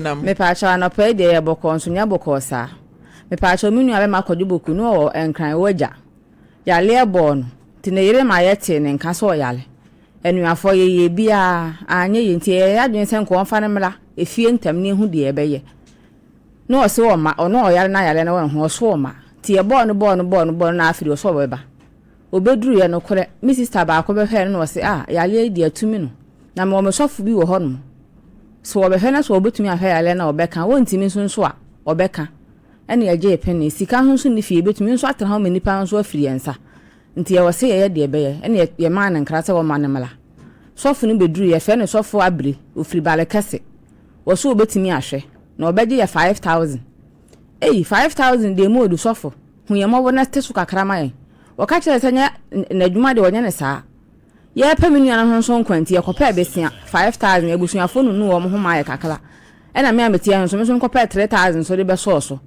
Nam. Mepaakyɛw anɔpa yi deɛ yɛ bɔkɔɔ nso nyɛ bɔkɔɔ saa. Mepaakyɛw me nua bɛma Kwadwo Boku no ɔwɔ Nkran w'agya yaleɛ bɔɔ no nti ne yere ma yɛ tee ne nka sɛ ɔyale. Anuafoɔ yɛ yɛɛ biaa anyɛ yie nti yɛyɛ yadwene sɛ nka ɔmfa no mmra efie ntɛm na yɛhu deɛ yɛbɛyɛ. Na ɔse ɔmma, ɔno ɔyare na yareɛ no wɔ ne ho ɔse ɔmma. Nti yɛbɔɔ no bɔɔ no bɔɔ no bɔɔ no na afei deɛ ɔse ɔbɛba. Ɔbɛduruiɛ, nokorɛ, me sista baako bɛhwɛɛ no na ɔse, Ah, yareɛ yi deɛ atumi no. Na mewɔ me sɔfo bi wɔ hɔnom. Sɛ wɔbɛhwɛ na sɛ wɔbɛtumi ahwɛ yareɛ no a, ɔbɛka. Wɔntumi nso nso a, ɔbɛka. Ɛnna yɛgyee penee. Sika ho nso nni fie, yɛbɛtumi nso atena hɔ ma nnipa nso afiri yɛn nsa. Nti ɛwɔ sɛ yɛyɛ deɛ ɛbɛyɛ. Ɛnna yɛmaa no nkra sɛ wɔmma no mmra. Sɔfo no bɛduruiɛ, yɛfrɛ no Sɔfo Abire, ɔfiri Balekɛse. Ɔse ɔbɛtumi ahwɛ, na ɔbɛgye yɛ 5000. Ei, 5000 deɛ mu ɔdu, sɔfo. Hu yɛn mmɔbɔ na te so kakra ma yɛn. Wɔka kyerɛɛ sɛ nyɛ n'adwuma deɛ wɔnyɛ no saa. Yɛrepɛ me nua no ho nso nkwa nti, yɛkɔpɛɛ bɛsia, 5000, abusuafoɔ nunuu wɔn ho maa yɛ kakra. Ɛna me a mete ha nso, me nso mekɔpɛɛ 3000 nso de bɛsɔɔ so.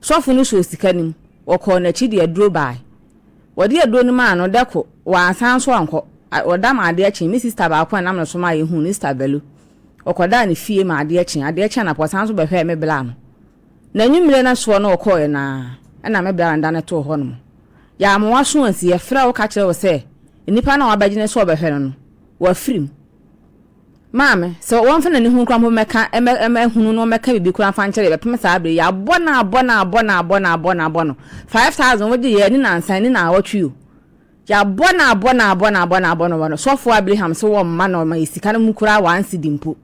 Sɔfo no sɔɔ sika no mu. Wɔkɔɔ n'akyi de aduro baeɛ. Wɔde aduro no maa no, dako, wansan nso ankɔ. Wɔda ma adeɛ kyee. Me sista baako a ɛnam ne so maa yɛhuu no, Sister Belu, ɔkɔdaa ne fie ma adeɛ kyee. Adeɛ kyee anɔpa, ɔsan nso bɛhwɛɛ me bla no. N'anwummere no soɔ na ɔkɔeɛ no ara, ɛna me bra no dane too hɔnom. Yɛamma w'aso ansi, yɛfrɛɛ wo ka kyerɛɛ wo sɛ nnipa no a wɔabɛgye no sɛ wɔbɛhwɛ no no, wɔafiri mu. Maame, sɛ wɔmfa n'ani hunu koraa mpo mmɛka, mmɛhunu no mmɛka biribi koraa mfa nkyerɛ yɛ, bɛpem saa berɛ yi, yɛabɔ no abɔ no abɔ no abɔ no abɔ no abɔ no. 5000 wogye yɛ, ɛni nansa, ɛni naawɔtwe o. Yɛabɔ no abɔ no abɔ no abɔ no abɔ no abɔ no. Sɔfoɔ Abraham se wɔmma no ɔma yɛ sika no mu koraa one cedi mpo.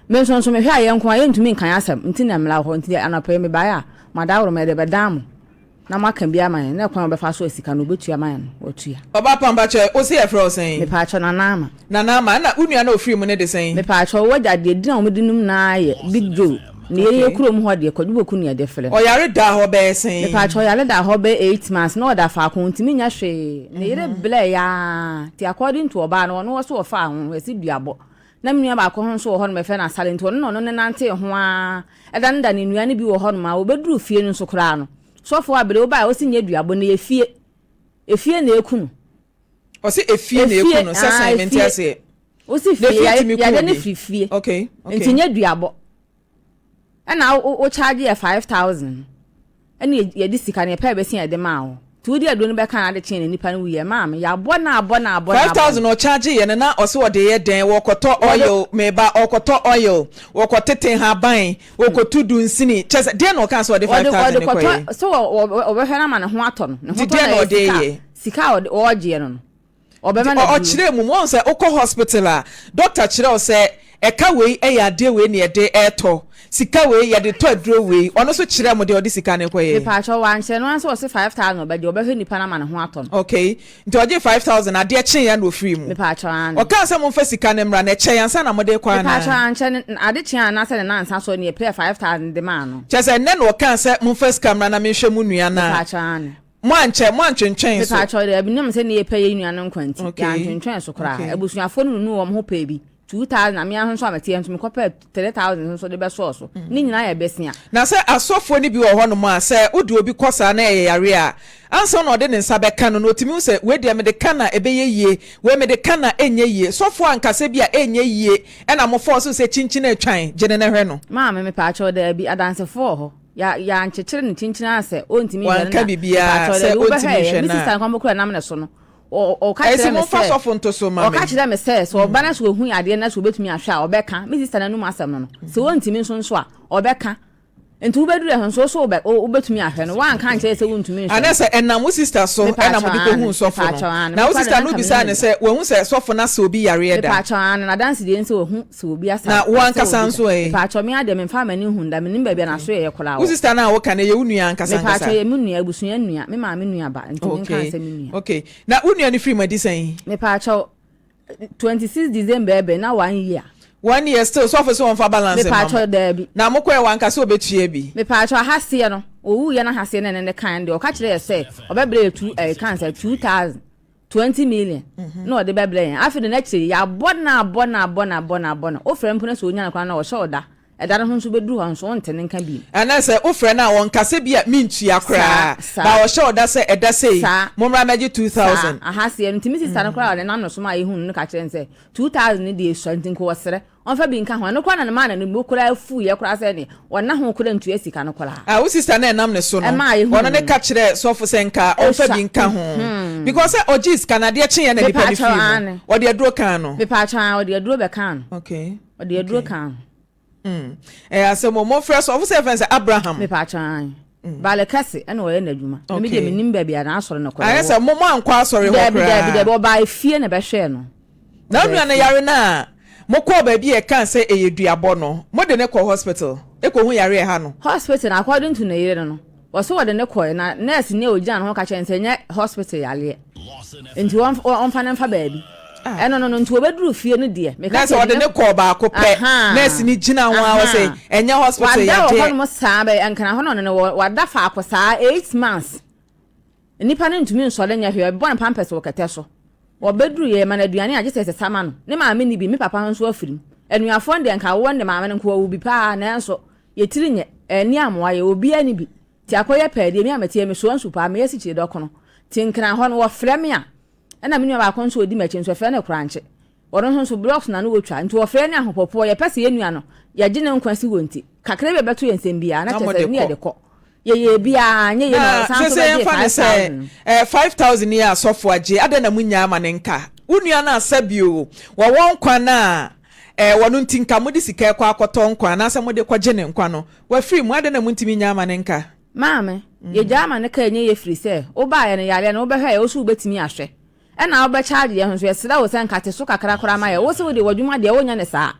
Me nso nso mehwɛ a yɛn nko a yɛntumi nka yɛn asɛm nti na mmra hɔ nti anɔpa yi mebaeɛ a mo adaworo yɛde bɛdan mo na moaka bi ama yɛn na kwan a wɔbɛfa so a sika no wɔbɛtua ama yɛn no wɔatua. Ɔba pa mpakyɛ wo se yɛfrɛ wo sɛn? Mepaakyɛw Nana Ama. Nana Ama, ɛna wo nua no a ɔfiri mu no de sɛn? Mepaakyɛw w'agya deɛ din a wɔde nom no ara yɛ Big Joe na yɛn yɛ kurom hɔ deɛ Kwadwo Boku na yɛde frɛ no. Ɔyare daa hɔ bɛyɛ sɛn? Mepaakyɛw ɔyare daa hɔ bɛyɛ 8 months na ɔda faako ɔntumi nyɛ hwee ne yere blɛɛ yaa nti according to ɔbaa no ɔno ɔse ɔfaa ho yɛse duabɔ Na me nua baako ho nso wɔ hɔnom, yɛfrɛ no Asare, nti ɔno na ɔno ne nantee ho ara danedane nnua no bi wɔ hɔnom a wɔbɛduruu fie no nso koraa no, sɔfoɔ Abere, wobaeɛ a ɔse nyɛ duabɔ, na ɛyɛ fie. Efie na ɛku no. Ɔse efie na ɛku no, sɛ sɛn, mente aseɛ. Wose fie, yadeɛ no firi fie, nti nyɛ duabɔ. Ɛna wo charge yɛ 5000 no, ɛna yɛde sika no yɛpɛ bɛsi yɛde maa wo. Nti wode aduro no bɛka na ade kyee na nipa no wuiɛ maa me yɛabɔ no abɔ no abɔ no abɔ no. 5000 ɔcharge yɛ no na ɔse ɔde yɛ dɛn wɔkɔtɔ oil meba ɔkɔtɔ oil wɔkɔtete haban wɔkɔtu dunsini kyɛ sɛ deɛ na ɔka sɛ ɔde 5000 no kɔyɛ. Ɔde kɔtɔ sɛ ɔbɛhwɛ no ama ne ho atɔ no ne ho tɔ na yɛ sika sika a ɔgyeɛ no no. Ɔbɛma no aduro. Ɔkyerɛɛ mu, woahu sɛ wokɔ hospital a, doctor kyerɛ wo sɛ ɛka wei yɛ adeɛ wei na yɛde retɔ, sika wei yɛde tɔ aduro wei, ɔno nso kyerɛɛ mo deɛ ɔde sika no rekɔyɛ? Mepaakyɛw, wankyerɛ no ara sɛ ɔse 5000 ɔbɛgye, ɔbɛhwɛ nipa no ama ne ho atɔ no. Okay, nti ɔgyee 5000 adeɛ kyeeɛ na ɔfirii mu? Mepaakyɛw, aane. Ɔkaa sɛ momfa sika no mmra no, ɛkyɛe ansa na mode rekɔ anaa? Mepaakyɛw, ankyɛ, ne ade kyeeɛ anaasɛ ne nansa so na yɛpɛɛ 5000 de maa no. Kyerɛ sɛ nnɛ na ɔkaa sɛ momfa sika mmra na menhwɛ mo nua no a? Mepaakyɛw, aane. Moankyɛ, moantwentwɛn so. Mepaakyɛw, daabi, nam sɛ ne yɛpɛ yɛn nua no nkwa nti, yɛantwentwɛn so koraa. Abusuafoɔ no nunuu wɔn ho pɛɛ bi, 2000, na me ara nso a mete ha nso mekɔpɛɛ 3000 nso de bɛsɔɔ so. Ne nyinaa yɛ bɛsia. Na sɛ asɔfoɔ no bi wɔ hɔnom a, sɛ wode obi kɔ saa na ɛyɛ yareɛ a, ansa na ɔde ne nsa bɛka no no, ɔtumi hu sɛ wei deɛ mede ka no a ɛbɛyɛ yie, wei mede ka no a ɛnyɛ yie. Sɔfoɔ anka sɛ bi a ɛnyɛ yie ɛna mofɔɔse sɛ kyinkyin atwan, gye no na hwɛ no. Maame, mepaakyɛw, daabi, adansefoɔ wɔ hɔ. Ya yɛankyekyere no kyinkyin ara sɛ ɔntumi nhwɛ no Wanka na biribiara mepaakyɛw sɛ daabi ɔntumi wobɛhwɛ yɛ nhwɛ me no a. sista no kora nam ne so no ɔ ɔka Ɛyɛ sɛ kyerɛ me momfa sɛ sɔfo nto so ma ɔka me. kyerɛ me sɛ sɛ ɔba na sɛ ɔhu adeɛ na sɛ ɔbɛtumi ahwɛ a ɔbɛka me sista no anum asɛm no no sɛ ɔntumi nso nso a ɔbɛka nti wobɛduru ɛho nso wo so wobɛ wobɛtumi ahwɛ no woanka ankyerɛ sɛ wontumi nhwɛ Anaa no sɛ ɛnam wo sista so na mepaakyɛw mode aane kɔhuu sɔfo no. mepaakyɛw aane Na wo mekɔ de sista na no nka bisaa menim no da sɛ wahu sɛ sɔfo no asa obi yareɛ da? Mepaakyɛw aane n'adansedie ne sɛ wahu sɛ obi asa Na wo asa ankasa obi da nso ɛ? mepaakyɛw me ara deɛ memfaa m'ani nhuu da mennim baabi a n'asoɛeɛ koraa Wo wɔ. sista no a woka no, ɛyɛ wo nua ankasa Mepaakyɛw ankasa? ɛyɛ me nua abusua nua me maame nua ba nti menka Okay, nsɛ me nua. okay. Na wo nua no firi mu adi sɛn? Mepaakyɛw 26 December ɛbɛn na one year. One year still sɔfo sɛ wɔmfa balance mma mo. Mepaakyɛw daabi. Na mokɔɛ wanka sɛ ɔbɛtua bi? Mepaakyɛw ahaseɛ no owuiɛ no ahaseɛ no ɛne ne kan deɛ ɔka kyerɛ yɛ sɛ ɔbɛbrɛ yɛ two ɛɛ kan sɛ 2000 20 million na ɔde bɛbrɛ yɛn afei de n'akyire yɛabɔ no abɔ no abɔ no abɔ no abɔ no wofrɛ mpo no sɛ onya no koraa na ɔhyɛ ɔda. Ɛda no ho nso bɛduru hɔ nso wonte ne nka bio. Anaasɛ wofrɛ no a ɔnka sɛ bi a mentua Saa, koraa, saa. but ɔhyɛ wo da sɛ ɛda sei Saa. mommra mmɛgye Saa, 2000. aha seɛ no nti me sista no koraa a ɔnenam no so maa yɛhuu no no ka kyerɛɛ no sɛ 2000 no deɛ ɛsua nti nka ɔsrɛ ɔmfa bi nka ho. Ɛno koraa na ne maa n'ani bo koraa fuiɛ koraa sɛ ɛneɛ ɔnna ho koraa ntua sika no koraa. Ah, wo sister no a ɛnam ne so no, Ɛmaa yɛhuu ɔno no ne no. ka kyerɛɛ sɔfo sɛ nka ɔmfa Ɛsua, bi nka ho. mhm. Because sɛ ɔgyee sika no, adeɛ kyeeɛ na nipa no Mepaakyɛw, firii mu. aane. Ɔde aduro kaa no. Mepaakyɛw, aane, ɔde aduro bɛkaa no. Okay. Ɔde aduro kaa ho. Mm. Ɛyɛ asɛm o. Momfrɛ so. Ɔfo sɛ yɛfrɛ no sɛ Abraham. Mepaakyɛw ae. Bale kɛse ɛna ɔyɛ n'adwuma. Na me deɛ menim baabi a n'asɔre no koraa Ayɛ wɔ. sɛ mo mo ankɔ asɔre hɔ Daabi koraa. daabi daabi ɔbaa efie na ɛbɛhwɛɛ no. Na Ɔbaa onua no efie. yare no a mokɔɔ baabi a ɛkaa sɛ ɛyɛ duabɔ no, mode no kɔɔ hospital ɛkɔhu yare a ɛha no? Hospital no according to ne yere no no, wɔse wɔde no kɔe na nurse ni a ogyina ne ho ka kyerɛɛ no sɛ ɛnyɛ hospital yareɛ nti wɔmfa no mfa baabi. Ɛno no no nti wɔbɛduru fie no deɛ meka Nurse sɛ wɔde no kɔɔ baako pɛ nurse ni gyina ho a wɔse ɛnyɛ hospital Wada wɔ yadeɛ. hɔnom saa bɛ Nkran hɔ na ɔne no wɔ wada faako saa 8 months. Nnipa no ntumi nsɔre nyɛ hwee, wɔbɔ no pampers wɔ kɛtɛ so. Wɔbɛduru yɛ yɛma no aduane a gye sɛ yɛsesa ma no. Ne maame nni bi, me papa nso afiri mu. Anuafoɔ no deɛ nka wɔn de maame no nka wɔwo bi paa nanso yɛ tiri nyɛ, anni amoa yɛ, obiara nni bi. Nti akɔyɛ pɛɛ deɛ me a mete yi mesoa nsu paa, meyɛ sikyire dɔkono. Nti Nkran hɔ no wɔfrɛ me a, ɛna me nua baako nso a ɔdi m'akyi nso yɛfrɛ no Korankye. Ɔno nso nso blocks na na ɔtwa. Nti wɔfrɛ ne ahopopoɔ, yɛpɛ sɛ yɛn nua no yɛgye ne nkwa si hɔ nti kakra bi a ɛbɛto yɛn nsam biara na Na kyerɛ mode sɛ ne kɔ. yɛde kɔ. Yɛyɛɛ biara anyɛ yie na Na ɔsan nso sese bɛgyee yɛmfa no five sɛ thousand. eh, 5000 yi a sɔfo agye, adɛn na munnyaa ma no nka? Wo nua no asa bio, wɔwɔ nkwa no a, eh, wɔno nti nka mode sika rekɔ akɔtɔ nkwa anaasɛ mode kɔgye ne nkwa no, wafiri mu, adɛn na muntumi nnyaa ma no nka? Maame, yɛgyaa ma no ka ɛnyɛ yie firi sɛ wobaeɛ no yareɛ no wobɛhwɛ yɛ wo so wobɛtumi ahwɛ ɛna wobɛ charge yɛn nso yɛsrɛ wo sɛ nka te so kakra koraa ma yɛ wo se wode w'adwuma deɛ wonyɛ no saa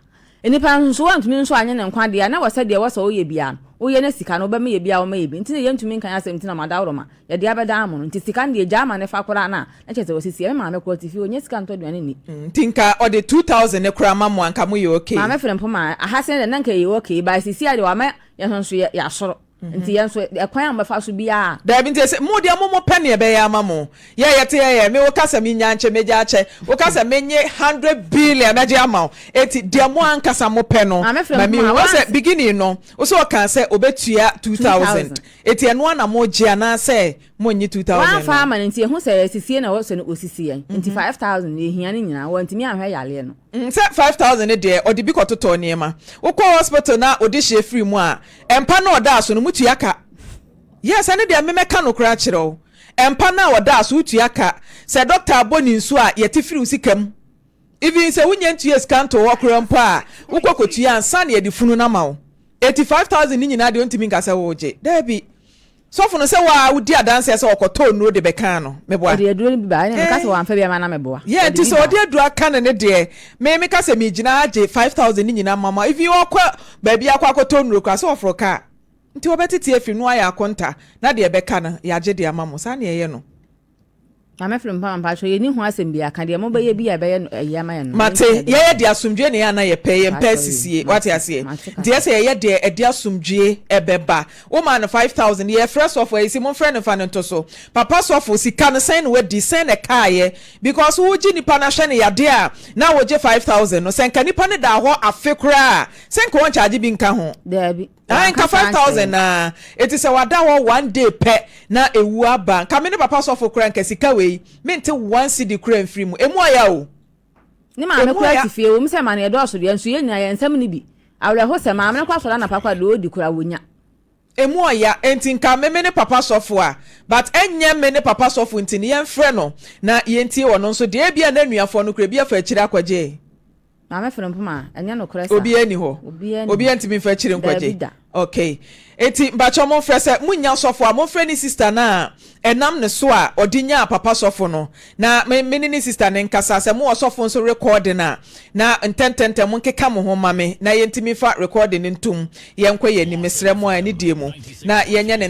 Nnipa no nso woantumi nso anye ne nkwa deɛ a, na ɛwɔ sɛ deɛ ɛwɔ sɛ woyɛ biara no, woyɛ na sika no wobɛma yɛ bi a woma yɛ bi. Nti na yɛntumi nka yɛn asɛm nti na moadaworoma yɛde abɛdan mo no. Nti sika no deɛ gyaa ma no fa koraa no a, na kyerɛ sɛ wɔsisi yɛn. Me maame koraa ɔte fie, ɔnnya sika ntɔ aduane nni. Nti nka ɔde 2000 no koraa ma mo a nka moyɛ okay? Maame Frimpong, Aha sɛn deɛ na nka yɛyɛ okay, but seesei ara deɛ wama yɛn nso yɛasoro. Nti yɛn nso ɛkwan a mobɛfa so biara. Daabi, nti ɛsɛ mo deɛ mo mo pɛ nea ɛbɛyɛ ama mo. Yɛ yɛte yɛ yɛ me wo ka sɛ me nya nkyɛ mɛgya akyɛ, wo ka sɛ me nye 100 billion mɛgye ama wo. Eti deɛ mo ankasa mo pɛ no Maame ma mi Frimpong hu. a Wɔn sɛ once beginning no wo sɛ ɔkaa sɛ ɔbɛtua two two thousand. thousand. Eti ɛno ara na mo gye anaasɛ mo nnye 2000 Wamfa no? ama no nti ehu sɛ asisie na ɛwɔ sɛ no osisi yɛn. Nti 5000 no yɛhia no nyinaa. Wantumi anhwɛ yareɛ no. Sɛ 5000 no deɛ ɔde bi kɔtotɔɔ nneɛma. Wokɔ hospital na ɔde hyɛ firi mu a, mpa no a ɔdaa so no mutua ka. Yes, ɛno deɛ me mɛka nokorɛ akyerɛ wo. Mpa no a ɔdaa so wotua ka. Sɛ doctor abɔ ne nsuo a, yɛte firi wo sika mu. Even sɛ wonya ntua sika ntoo hɔ koraa mpo a, wokɔ kɔtua ansa na yɛde funu no ama wo. Enti 5000 no nyinaa deɛ wontumi nka sɛ woregye. Daabi. Sɔfo no sɛ wo a wodi adanseɛ sɛ ɔkɔtɔɔ nnuro de bɛkaa no, meboa? Ɔde aduro no bi baa, ɛnna meka Eh. sɛ wamfa bi amma na meboa. Yeah, Ɔde nti bi sɛ baa. ɔde aduro aka no ne deɛ, me meka sɛ megyina ha gye 5000 no nyinaa ma mo a, even ɔkɔ baabi akɔ akɔtɔ nnuro koraa sɛ ɔforo kaa. Nti wɔbɛtete afiri no ayɛ akonta na deɛ ɛbɛka no yɛagye de ama mo. Saa na ɛyɛ no. Maame Frimpong mpakyɛw yɛnni ho asɛm biara ka deɛ mobɛyɛ bi a ɛbɛyɛ no ɛyɛ ama yɛn no. Mate, yɛyɛ de asomdwoe na ɛyɛ a na yɛpɛ, yɛmpɛ asisie, wate aseɛ? Nti ɛsɛ yɛyɛ deɛ ɛde asomdwoe ɛbɛba. Womaa no 5000, yɛfrɛ sɔfo a yɛsi momfrɛ no mfa no nto so. Papa sɔfo, sika no sɛn na wadi, sɛn na ɛkaeɛ? Because wogye nipa no ahwɛ no yadeɛ a na wogye 5000 no, sɛ nka nipa no daa hɔ afe koraa a, sɛ nka wɔnkyagye bi nka ho. Daabi. Ae Wanka nka saa five ankyerɛ thousand yɛn. naa eti sɛ wada hɔ one day pɛ na ewu aba nka me ne papa sɔfo koraa nka sika wei mente one cedi koraa mfiri mu emu ɔya o Ne maame emu koraa ɔya. te fie, ɛwom sɛ ɛma no yɛdɔɔso deɛ, nso yɛn nyinaa yɛn nsam nni bi. Awerɛhosɛm, maame no kɔ asɔre anɔpa koraa deɛ ɔredi koraa wɔnya. Emu ɔya enti nka me me ne papa sɔfo a but ɛnyɛ me ne papa sɔfo nti no yɛnfrɛ no na yɛntie ɔno nso deɛ ebia n'anuafoɔ no koraa ebi afa akyire akɔgye. Maame Frimpong a, ɛnyɛ nokorɛ saa. Obiara nni hɔ. Obiara nni Obiara hɔ. ntumi mfa akyire Daabi nkwagye. da. Okay. Enti mpakyɛw momfrɛ sɛ monnya sɔfo a momfrɛ ne sister no a ɛnam ne so a ɔde nyaa papa sɔfo no na me me ne ne sister no nkasa. Sɛ mowɔ sɔfo nso recording a na ntɛntɛntɛm monkeka mo ho mma me na yɛntumi mfa recording no ntom yɛnkɔ yɛn anim. Mesrɛ mo a anidie mu na yɛnyɛ no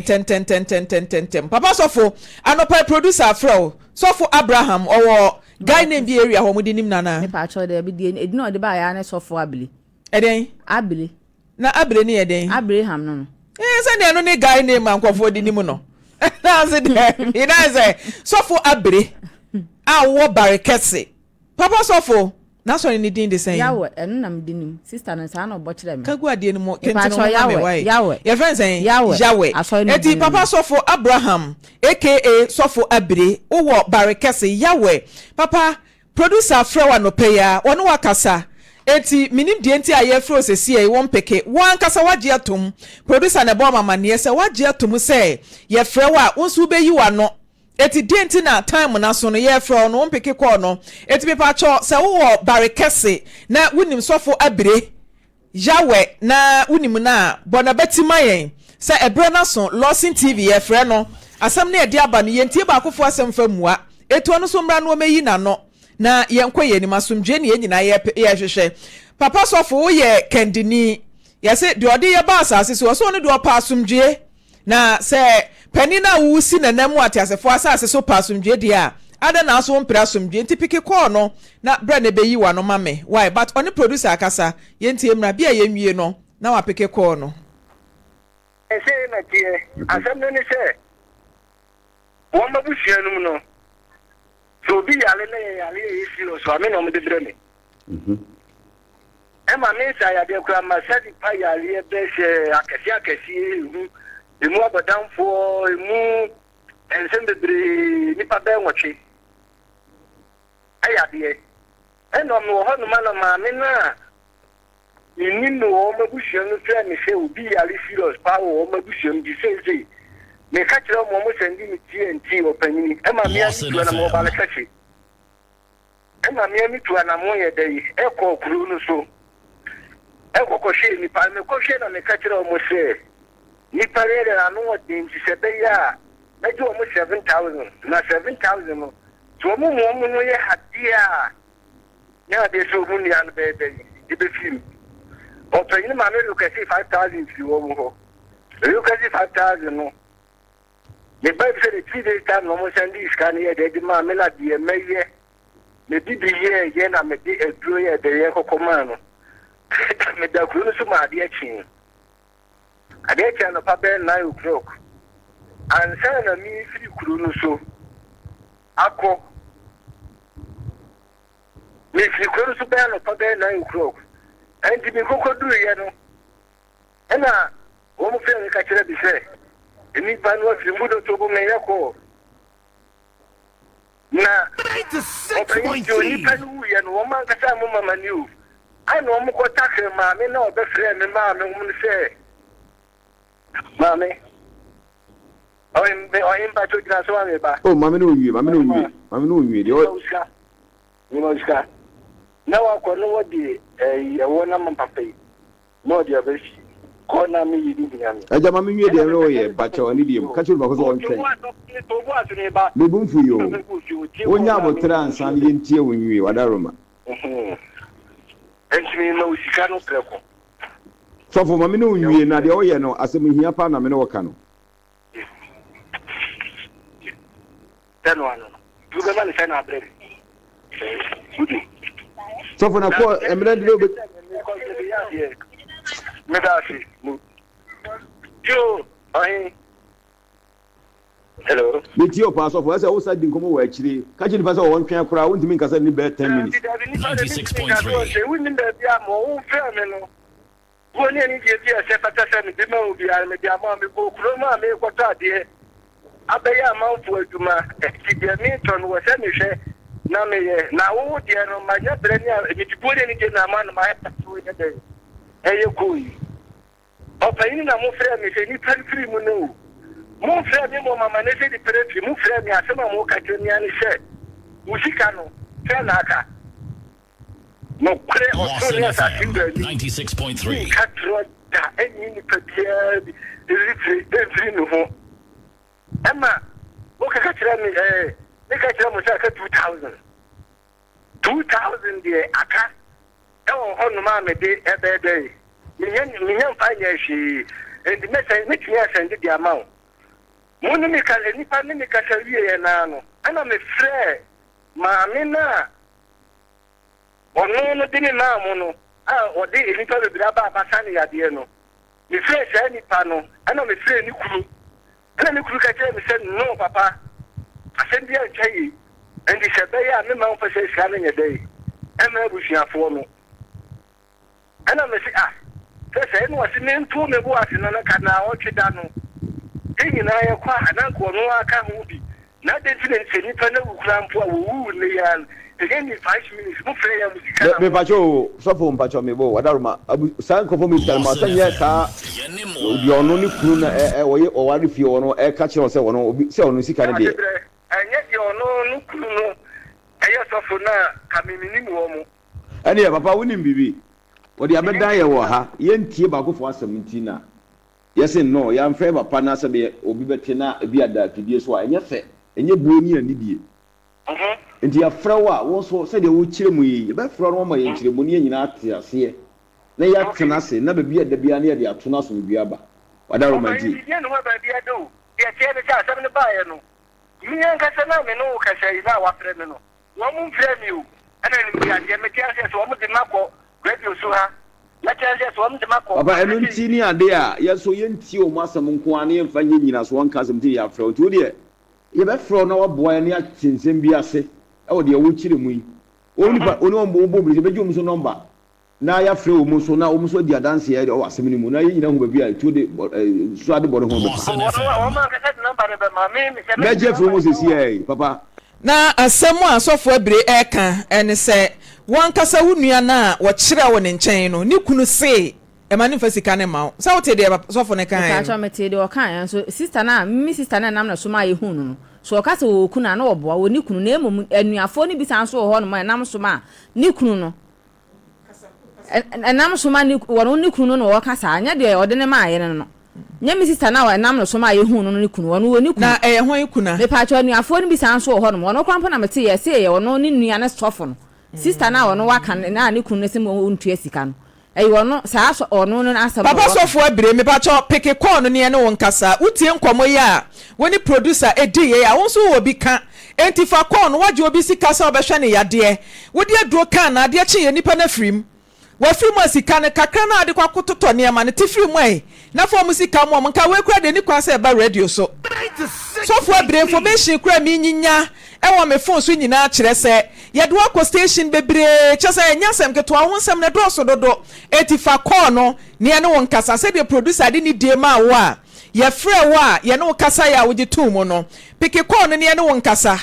ntɛntɛntɛntɛntɛntɛm. Papa sɔfo, anɔpa yi producer afrɛ wo. Sɔfo Abraham ɔwɔ Guy name bi area hɔ ɔmo de nim no anaa? Mepaakyɛw daabi deɛ edin a ɔde baeɛ ara ne sɔfo Abile. Ɛdɛn? Abile. Na Abile ne yɛ dɛn? Abraham no no. Ɛɛ sɛdeɛ ɛno ne guy name a nkurɔfoɔ de nim no. Na ase daabi na sɛ sɔfo Abire a wowɔ Bare kɛse. Papa sɔfo. N'asɔre no din de sɛn? Yahweh, ɛno na mede nim. Sister no, saa na ɔbɔ kyerɛɛ me. Ka gu adeɛ no mu, kente no Mepakyɛw, ho ma me, Yahweh, wai. Yahweh. Yɛfrɛ no sɛn? Yahweh, Yahweh. asɔre no Enti din no Papa ni. Sɔfo Abraham aka Sɔfo Abire, wowɔ Bare Kɛse, Yahweh. Papa, producer afrɛ wo anɔpa yi ara, ɔne wo akasa. Enti mennim deɛ nti a yɛrefrɛ wo seesei yi, wompeke. Wo ankasa woagye atom. Producer na ɛbɔɔ me amanneɛ sɛ woagye atom sɛ yɛfrɛ wo a, wo nso wobɛyi w'ano. Eti deɛn nti na time no aso no yɛrefrɛ wo no wo mpeke call no? Eti mepakyɛw sɛ wowɔ bare kɛse na wonim sɔfo Abire Yawɛ na wonim no a bɔ nabati ma yɛn sɛ ɛberɛ no aso Lawson TV yɛrefrɛ no asɛm no yɛde aba no yɛntie baakofoɔ asɛm mfa mmua Eti ɔno nso mmra na ɔmɛyi n'ano na yɛnkɔ yɛn anim asomdwoeɛ ne yɛn nyinaa yɛrehwehwɛ Papa sɔfo woyɛ kandini yɛse deɛ ɔde yɛ baa asase so ɔse ɔno deɛ ɔpɛ asomdwoeɛ Na sɛ panin a woresi n'anan mu ateasefoɔ asase so pɛ asomdwoeɛ deɛ a, adɛn na wo nso wompere asomdwoeɛ? Nti peke kɔɔ no na brɛ no bɛyi w'ano ma me. Why? But ɔne producer akasa. Yɛntie mmra. Bi a yɛnwie no na wapeke kɔɔ no. Sei na ɛteɛ, asɛm no ne sɛ, wɔn abusua no mu no, Sɛ obi yare na ɛyɛ yare a ɛyɛ serious a, me na wɔde brɛ me. Ɛma me nsa yadeɛ koraa ma sa nipa yareɛ bɛ sɛ akɛseɛ akɛseɛ ehu, emu abɔdamfoɔ, emu nsɛm bebree, nipa bɛyɛ nwɔtwe ɛyadeɛ. Ɛna mewɔ hɔ nom a na maame no a Mennim no wɔ wɔn abusua no frɛɛ me sɛ obi yare serious paa wɔ wɔn abusua mu nti seisei meka kyerɛ wɔn wɔn sɛnde me TNT ɔpanyini ɛma mea me Lawson tu anamɔ FM. Balekɛse ɛma mea me tu anamɔ yɛ dɛ yi ɛkɔɔ kuro no so ɛkɔ kɔhwɛɛ nipa no mekɔhwɛ na meka kyerɛ wɔn sɛ nipa no yɛ dɛ ano ɔden nti sɛ ɛbɛyɛ a mɛgye wɔn 7000 na 7000 no sɛ wɔn mu wɔn ho yɛ adeɛ a Nyɛ adeɛ sɛ ɔmu nua no bɛyɛ dɛn de bɛfiri mu. Ɔpanyin maame request 5000 firi wɔn hɔ. Request 5000 no, me ba bi sɛ ne 3 days time na wɔn san de sika no yɛ dɛ de maa me na deɛ mɛyɛ me bibi yɛ yɛ na me de aduro yɛ dɛ yɛ kɔkɔ maa no. Meda kuro no so ma adeɛ kyee. Adeɛ kyee anɔpa bɛyɛ 9 o'clock ansa na mefiri kuro no so akɔ. Mefiri kuro no so bɛyɛ anɔpa bɛyɛ 9 o'clock. Ɛnti mekɔkɔduruiɛ no, ɛna wɔn frɛ me ka kyerɛ me sɛ nnipa no afiri mu dɔtɔ bu meyɛ kɔɔ. Na ɔpanyin nti onipa no wuiɛ no wɔn ankasa mo mama ni o. Ɛna wɔn kɔ takere maame na ɔbɛfrɛ me maame wɔn sɛ maame ɔhen mpakyɛ gyina so ma me ba. Oh, maame no onwie, maame no onwie, maame no onwie deɛ ɔ. Sika, nyima sika. Na wakɔ na wɔde ɛyi ɛwɔ na ma papa yi na ɔde aba fie. Kɔ na me yi ne hia me. Agya ma me nwie deɛ ɛmɛ ɔyɛ mpakyɛ ɔne deɛ mu ka kyerɛ nipa ko sɛ ɔntwɛn. Me bo mfu yi o. Wonya aboterɛ ansa no yɛntie wo nwie wadaroma. Ɛnti me ma wo sika no prɛko. Sɔfo ma me ne wo nwie na deɛ woyɛ no asɛm hia paa na me ne wo ka no. Sɛ no ano no. Nti wobɛma no sɛ na abrɛ me. Wodi. Sɔfo na kɔ mmerɛ de obe. Meda ase. Yo, ɔhen. Hello. Me tie o paa sɔfo ɛsɛ wo sa di nkɔmɔ wɔ akyire ka kyerɛ nipa sɛ ɔwɔ ntwɛn koraa wontumi nkasa ni bɛyɛ 10 minutes. Dabi dabi nipa de mi nka so ɔsɛ wonim baabi a ma ɔwo frɛ me no. Buo ne anigyeɛ bi a ɛsɛ fata sɛ mede ma obiara no, mede ama wo. Mekɔɔ kurom a merekɔtɔ adeɛ abɛyɛ amanfoɔ adwuma, enti deɛ meretɔ no, wɔ sɛ mehwɛ na meyɛ. Na wo deɛ no, manya berɛ ne a mede buo ne anigyeɛ na ama no, mayɛ so yɛ dɛn ɛyɛ koo yi. Ɔpanyin na mofrɛɛ me sɛ nnipa mfiri mu no o. Momfrɛɛ me mmɔ m'amanneɛ sɛ nnipa no afiri. Mofrɛɛ me, asɛm a moka kyerɛ me ara ne sɛ, Wo sika no, sɛn na aka? Nokorɛ, ɔsoro Lawson ne asase FM Wura anim, 96.3. menka torɔ da nyi nipa biara bi mfiri mfiri ne ho. Ɛma mokeka kyerɛ me ɛɛ, meka kyerɛ mo sɛ aka 2000. 2000 deɛ aka ɛwɔ hɔnom a mede ɛbɛyɛ dɛn? Menya menya mfa nyɛ hwee. Enti mɛsɛn mɛtumi asɛnde de ama wo. Mo ne me ka nnipa ne me kasa wieɛ naa no, ɛna mefrɛɛ maame no a Ɔno no de me maa mo no a ɔde nnipa bebree aba abasa no yadeɛ no, mefrɛɛ saa nipa no, ɛna mefrɛɛ ne kunu, ɛna ne kunu ka kyerɛɛ me sɛ, no papa, asɛm biara ntwa yie, ɛnti sɛ ɛbɛyɛ a memma wo mfa saa sika no nyɛ dɛn? Ɛmma abusuafoɔ no. Ɛna mese, Ah, sɛ sɛɛ na ɔse mento me bo ase no na nka naawɔtwe da no yɛn nyinaa yɛkɔ a na nka ɔno ara ka ho bi. Na adɛn nti na sɛ nnipa no awu koraa mpo a wɔwuu nnɛ yi ara no, ɛnyɛ nni 5 minutes mofrɛ yɛn a mo sika na Me mo. mpakyɛ o sɔfo mpakyɛ me bo wadaroma abu saa nkurɔfoɔ me sika no ma sɛ nyɛ saa deɛ ɔno ne kunu na ɛ ɛ ɔyɛ ɔware fie hɔ no ɛka kyerɛ wɔn sɛ ɔno obi sɛ ɔno sika no deɛ. Asebrɛ, ɛnyɛ deɛ ɔno no kunu no ɛyɛ sɔfo no a ka me menim wɔn. Ɛneɛ papa wonim biribi? Wɔde abɛdan yɛ wɔ ha, yɛntie baakofoɔ asɛm nti na yɛse nnɔɔ, yɛamfrɛ yɛ papa na sɛdeɛ obi bɛte na ebi ada afidie so a, ɛnyɛ fɛ, ɛnyɛ buo ne anidie. Nti yɛafrɛ wo a, wo nso sɛdeɛ wokyerɛ mu yi, yɛbɛfrɛ wo na woama yɛn nkyerɛmu na yɛn nyinaa ate aseɛ na yɛatena ase na baabi a ɛda biara no yɛde ato na asomdwoeɛ aba. W'adaworoma Ɔfa nti. yi, yɛnni hɔ baabi a ɛda o. Deɛ ɛteɛ ne sɛ asɛm no baeɛ no, me ankasa no a me ne wo kasa yi na wɔafrɛ me no, Wɔn mfrɛɛ me o, ɛna animguaseɛ, mete aseɛ sɛ wɔn de makɔ radio so ha, mɛte aseɛ sɛ wɔn de makɔ Papa, ɛno nti ne ade a yɛn nso yɛntie wɔn asɛm nko ara na yɛmfa nyɛ nnyinasoɔ nka asɛm nti na yɛafrɛ wo. Nti wo deɛ, yɛbɛfrɛ wo na woaboa yɛn na yɛate nsɛm bi ase wɔ deɛ wokyerɛ mu yi. Wo nipa, wo ne wɔn bɔ bɔ yɛbɛgye wɔn nso nɔmba na yɛafrɛ wɔn nso na wɔn nso adi adanseɛ wɔ asɛm no mu na yɛn nyinaa hu baabi a tuo de bɔ, soro ade bɔ ne ho bɛfa. Wɔn, wɔn ankasa de nɔmba no bɛma me, sɛ mede Mɛgye afiri nɔmba wɔn no ma wɔn a. seesei, papa. Na asɛm a Sɔfo Abire reka ne sɛ, wo ankasa wo nua no a wɔkyerɛɛ wo ne nkyɛn no, ne kunu se mma no mfa sika no mma wo. Sɛ wotee deɛ sɔfo no kaeɛ Mepaakyɛw no? metee deɛ ɔkaeɛ nso sister no a me sister no a ɛnam ne so maa yɛhuu no no, so ɔka sɛ ɔwɔ kunu a na ɔboa, ɔnni kunu na mmom anuafoɔ no bi san nso wɔ hɔnom a ɛnam so maa ne kunu no Ɛnam so ma ne wɔn ne kunu no na wɔka saa, nyɛ deɛ ɔde no maaeɛ no no. Nyɛ me sista no a ɛnam ne so maa yɛhuu no no ne kunu, ɔno ɔnni kunu. Na ɛyɛ hwan kuna? Mepaakyɛw, anuafoɔ no bi saa nso wɔ hɔnom, ɔno koraa mpo na metee yɛ se ɛyɛ ɔno ne nua ne sɔfo no, sista no a ɔno waka no a ne kunu no se ɔntua sika no, ɛyɛ ɔno, saa sɔ, ɔno no asɛm na Papa wɔka. sɔfo Abire, mepakyɛw peke call no ne yɛne wo nkasa. Wotie nkɔmmɔ yi a wo ne producer dii yei a, wo nso wowɔ bi ka. Enti fa call no, woagye obi sika sɛ wobɛhwɛ no yadeɛ. Wode aduro kaa no, adeɛ kyeeɛ nipa no afiri mu. Wafiri mu a sika no, kakra no a wode kɔ akototɔ nneɛma no, te firi mu ɛ, na fa wɔn sika ma wɔn. Nka wei koraa deɛ ɛnni kwan sɛ ɛba radio so. Sɔfo Abire, information koraa a menyinya wɔ me phone so nyinaa kyerɛ sɛ yɛde wo akɔ station bebree, kyerɛ sɛ ɛnyɛ asɛm ketewa, wo ho nsɛm no ɛdɔɔso dodo. Enti fa call no na yɛne wo nkasa sɛdeɛ producer de ne die maa wo a yɛfrɛɛ wo a yɛne wo kasaeɛ a wogye too mu no. Peke call no na yɛne wo nkasa.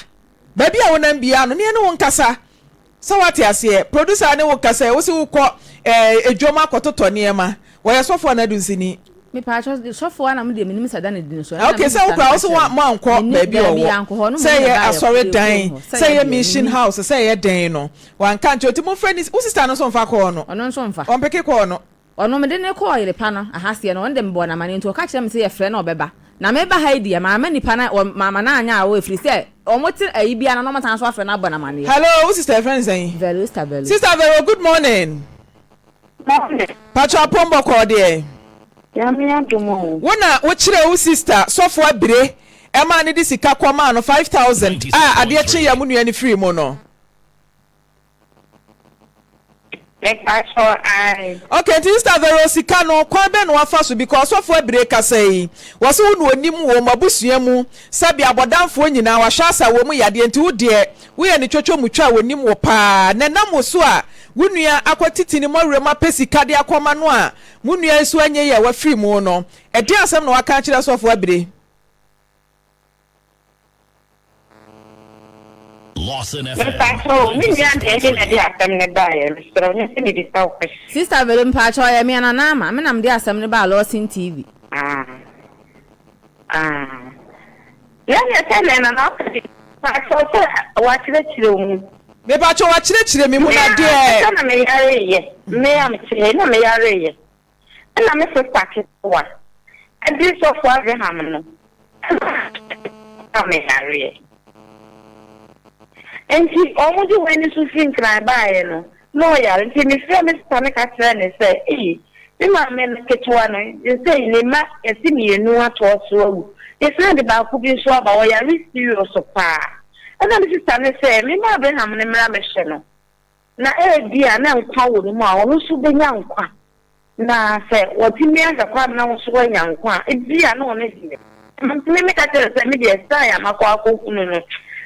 Baabi a wonam biara no, na yɛne wo nkasa. Sɛ woate aseɛ? Producer ne wo kasa yi, wose wokɔ eh, edwam akɔtotɔ nneɛma. Wɔyɛ sɔfo anaa dunsini? Mepaakyɛw, sɔfo a na me deɛ menim sɛ da ne din so. Ɛna Okay, me sɛ sista wo no koraa ka wose kyerɛɛ me. moankɔ Menni, baabi a daabi, ɔwɔ. yɛankɔ hɔ. Ɔno Sɛ mmom na ɛyɛ ɛbaeɛ, asɔredan, yɛkɔɔ hɔ. Sɛ sɛ ɛyɛ ɛyɛ deɛ, mission mennim. house, sɛ ɛyɛ dɛn no, wanka ankyerɛ wo. Nti momfrɛ ne, wo sister no nso mfa kɔɔ no. Ɔno nso mfa. Ɔmpeke kɔɔ no. Ɔno, mede no kɔɔ yere pa no ahaseɛ no, ɔno deɛ mebɔɔ no amaneɛ, nti ɔka kyerɛɛ me sɛ yɛfrɛ no a ɔbɛba. Na meba ha yi deɛ, mamma nnipa no, wɔ, mamma no anyɛ awo, ɛfiri sɛ wɔte ayi biara no na wɔsan nso afrɛ no abɔ no amaneɛ. Hello, wo sister yɛfrɛ no sɛn? Vero, Sister Vero. Sister Vero, good morning. Morning. Patrɔ apom bɔkɔɔ deɛ? Nyame adom o. Wo na wo kyerɛɛ wo sister sɔfo abire ɛmaa no de sika kɔ maa no 5000 a adeɛ kyeeɛ a mo nua no firii mu no? Mepakyɛw ae. Ok nti sister Vero sika no kwan bɛn na wafa so because ɔsɔfo abire kasa yi wɔse wo na onim wɔ mo abusua mu sɛbi abɔdanfoɔ nyinaa wahwɛ asa wɔ mu yadeɛ nti wo deɛ woyɛ ne twotwo mutwa a onim wo paa na ɛnam wo so a wo nua akɔ titi ne mɔwerɛ mu apɛ sika de akɔma no a mo nua yi so anyɛ yie a wafiri mu no ɛdeɛn asɛm na waka akyerɛ sɔfo abire. Mepakyɛw, me nua deɛ me na ɛde asɛm no baeɛ, mesrɛ wo, mepɛ mebisa wo question. Sister Vero mpakyɛw ɛyɛ me Nana Ama, me na mede asɛm no baa Lawson TV. Ah ah Na ɛneɛ sɛ nɛ Nana ɔka bi mpakyɛw sɛ wakyerɛkyerɛ wo mu. Mepakyɛw wakyerɛkyerɛ me mu Me na ankasa deɛ. na me yareeɛ, me a mete ha yi na me yareeɛ. Ɛna me sista ketewa de sɔfo Abraham no maa me yareɛ. Nti wɔn de wei no nso firi Nkran baeɛ no, na ɔyare. Nti mefrɛɛ me sista no ka kyerɛɛ no sɛ, Ei, me maame no ketewa no, seesei ne mma yɛse mmienu atoa so awu. Yɛsan de baako bi nso aba, ɔyare serious paa. Ɛna me sista no sɛ, Memma Abraham no mmra mmɛhwɛ no. Na ebia na nkwa wɔ ne mu a, ɔno nso benya nkwa. Na sɛ watumi ahwɛ kwan na wo nso woanya nkwa a, ebia na ɔno deɛ. Enti me meka kyerɛɛ no sɛ, me deɛ, sign a makɔ akɔhunu no,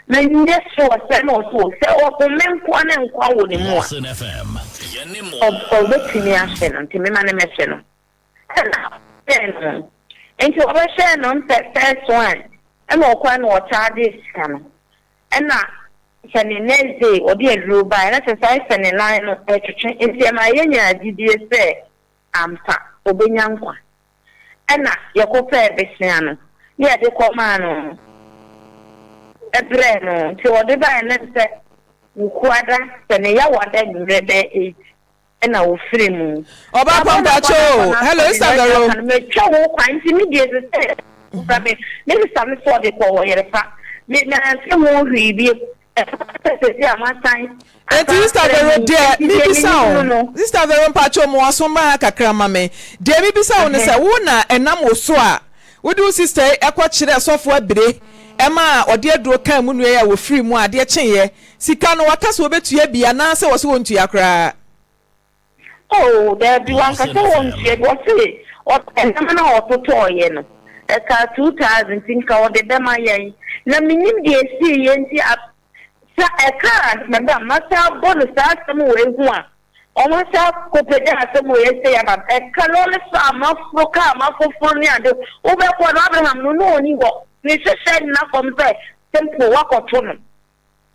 Menyɛ sure sɛ na ɔse o, sɛ ɔhome nkoa na nkwa wɔ ne mu a, ɔbɛtumi ahwɛ no, nti mema no mɛhwɛ no. Ɛna ɔhwɛɛ no, nti ɔbɛhwɛɛ no mpɛ first one, ɛna ɔkɔɛ na ɔkyaagye sika no, ɛna sɛ ne next day ɔde aduro baeɛ, na kyerɛ sɛ ayɛ sɛ ne nan no ɛtwetwe, nti ɛma yɛnyaa gyidie sɛ ampa ɔbɛnya nkwa. Ɛnna yɛkɔpɛɛ bosea no, na yɛde kɔmaa no brɛɛ no. Nti ɔde baeɛ no sɛ Wukuada, sɛ ne Yawada anwummerɛ bɛyɛ 8 ɛna ɔfiri mu. Ɔbaa Mabɔ no Pampacho akɔ o, n'akɔ hello n'asɔre Sister na Vero. aka no, matwa ho kwan nti me deɛ ɛsɛ sɛ ɔfra me. Me sista no sɛ ɔde kɔ ɔyerefa. Me mante ho hwee bio. Ɛfa sɛ seesei a moasan Enti asan Sister afrɛ Vero me yi, deɛ enti deɛ mebisa menim no wo, no. Sister Vero mpakyɛw ma w'aso mmra ha kakra ma me. Deɛ mebisa wo ne sɛ, wo na ɛnam wo so a wode wo sister yi kɔ kyerɛɛ sɔfo Abire ɛma ɔde aduro kaa mu nua yi a wɔfiri mu a adeɛ kyeeɛ, sika no waka sɛ ɔbɛtua bi anaa sɛ ɔse ɔntua koraa? Oh, daabi, wanka sɛ ɔntua bi. Ɔse nneɛma no a ɔtotɔeɛ no, ɛkaa 2000 nti nka ɔde bɛma yɛn. Na mennim deɛ ɛsiiɛ nti a, sɛ ɛkaa madam, masan abɔ no saa asɛm wei ho a, wɔasan akɔpagya asɛm wei sei aba. Ɛka lɔre fa a maforo, kaa mafoforo ne ade. Wobɛkɔ no, Abraham no, na ɔnni hɔ. Ne hwehwɛ nna fam sɛ simple, woakɔto no.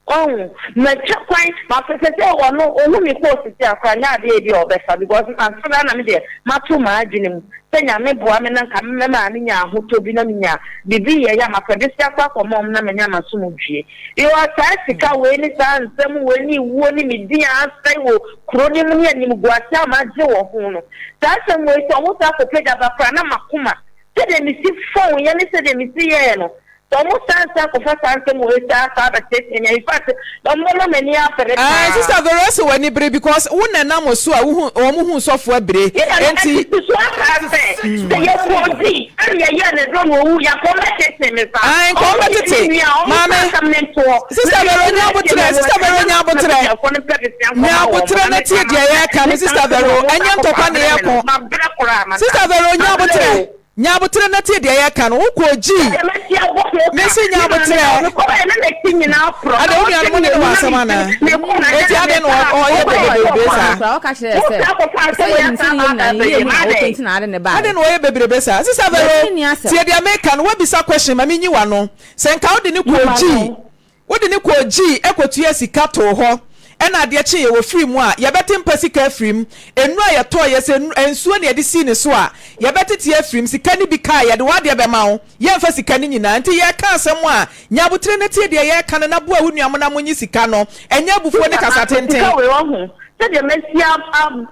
Wahu? Matwa kwan, mafa sɛsɛɛ ɔno ohu me kɔɔ sisi a koraa nyɛ adeɛ a ebi a ɔbɛfa because ansa na na me deɛ mato m'adwene mu sɛ Nyame boa me na nka me maame nya ahotɔ bi na menya biribi yɛyɛ a mapɛ bese akɔ akɔma wɔn na manya m'asomdwie. Because saa sika wei ne saa nsɛm wei ne wuo ne me din a asɛe wɔ kuro no mu ne animguase a magye wɔ ho no, saa asɛm wei sɛ wɔn san kɔpagya ba koraa na m'akoma sɛdeɛ mesi fɔn yɛ ne sɛdeɛ mesi yɛɛ no Sɛ ɔmo san san kɔfa saa nsɛm wei saa saa bɛteetee me a, in fact ɔmo bɛma m'ani abere Ae paa. sister Vero se w'ani bere because wo na ɛnam so a wohu wɔn hu sɔfo abire Me na no enti. ɛtete so akaa sɛ, sɛ yɛkɔɔ di ɛna yɛyɛɛ no duro na ɔwu yɛ anka ɔmo bɛteetee me saa. Ae nka Ɔmo wɔn yɛ me bɛtete nua a ɔmo maame fa asɛm no ntoɔ na sister me Vero kunu nya atie aboterɛ me sister wɔ Vero ɛna nya na aboterɛ abusuafoɔ no mpɛ besia nya nkɔma wɔn aboterɛ na na me tie saa deɛ mabrɛ yɛreka no ne saa sister nsɛm a Vero ɔmo ɛnyɛ san kɔfa ntɔkwa na abrɛ me yɛreko no mabrɛ koraa masa sister Vero nya mabrɛ aboterɛ o. Nya aboterɛ na tie deɛ yɛreka no, wo kɔɔ gyii. Sɛdeɛ masi abɔ ho ka Mese nya ne maame aboterɛ. na mekɔeɛ na n'akyi nyinaa porɔ Adɛn na wo ɔte nuanom ne no wɔ mmienu na asɛm mesi anaa? mekɔ na Enti nyɛ adɛn ne na saa ɔyɛ wokɔyɛ bebebrebe ɔkɔ saa? Koraa ɔka kyerɛɛ wo sɛ, saa kɔfa sɛ asɛm wei yɛnim sɛ asan ne aba yam na ne abɛyɛ yam na wopɛ adɛn nti na ade ne baeɛ. Adɛn na ɔyɛ bebrebe saa? Sister Yɛne Vero, no nni asɛm. tie deɛ meka no, woabisa question ma menyi w'ano. Sɛ nka wode no kɔɔ Mma gyii no. Wode no kɔɔ gyii kɔtuaa sika too hɔ ɛna adeɛ kyeeɛ wɔfirii mu a, yɛbɛte mpa sika afiri mu, nnuro a yɛtɔeɛ, sɛ nsuo na yɛde sii ne so a, yɛbɛtete afiri mu, sika no bi kaa yɛde w'adeɛ bɛma wo, yɛmfa sika no nyinaa. Nti yɛreka asɛm a, nya abotire na tie deɛ yɛreka no na boa wo nua mo na monye sika no, ɛnyɛ abufuo ne Sista kasa Martha, tenten. sika wei wahu sɛdeɛ masi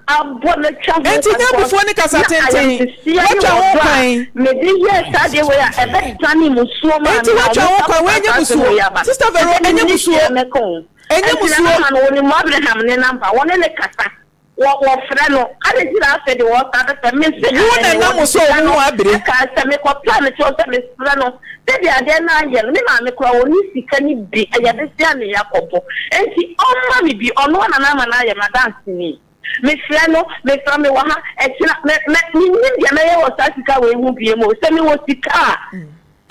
abɔ no atwa ho Enti kwan nyɛ because abufuo ne kasa na tenten, ayamhyehyeɛ ne woatwa ho ɔdɔ a kwan. mede yɛɛ saa adeɛ wei a ɛbɛdane musuo maa Enti me na woatwa wɔn ho nsa kwan, wei kɔfa nyɛ saa asɛm musuo. wei aba no Sister Vero, ɛsɛ ɛnyɛ menni musuo. hwee mɛka o. Ɛnyɛ Ɛnti na musuo. mama no wɔnim Abraham ne number wɔne ne kasa wɔ wɔfrɛ no adɛn nti na afei de wɔsan bɛfrɛ me mese Wo na aane ɛnam wɔde so sika a no wohu abire. ɛkaa sɛ mekɔpɛɛ no kyɛw sɛ mesrɛ no sɛdeɛ adeɛ no ayɛ no me maame koraa ɔnni sika no bi ɛyɛ bosea ne yɛakɔbɔ enti ɔmma me bi ɔno ara na na ama no ayɛ m'adanseni mesrɛ no mesrɛ mewɔ ha ɛkyena mɛ mɛ mennim deɛ mɛyɛ wɔ saa sika wei ho biom o sɛ mewɔ sika a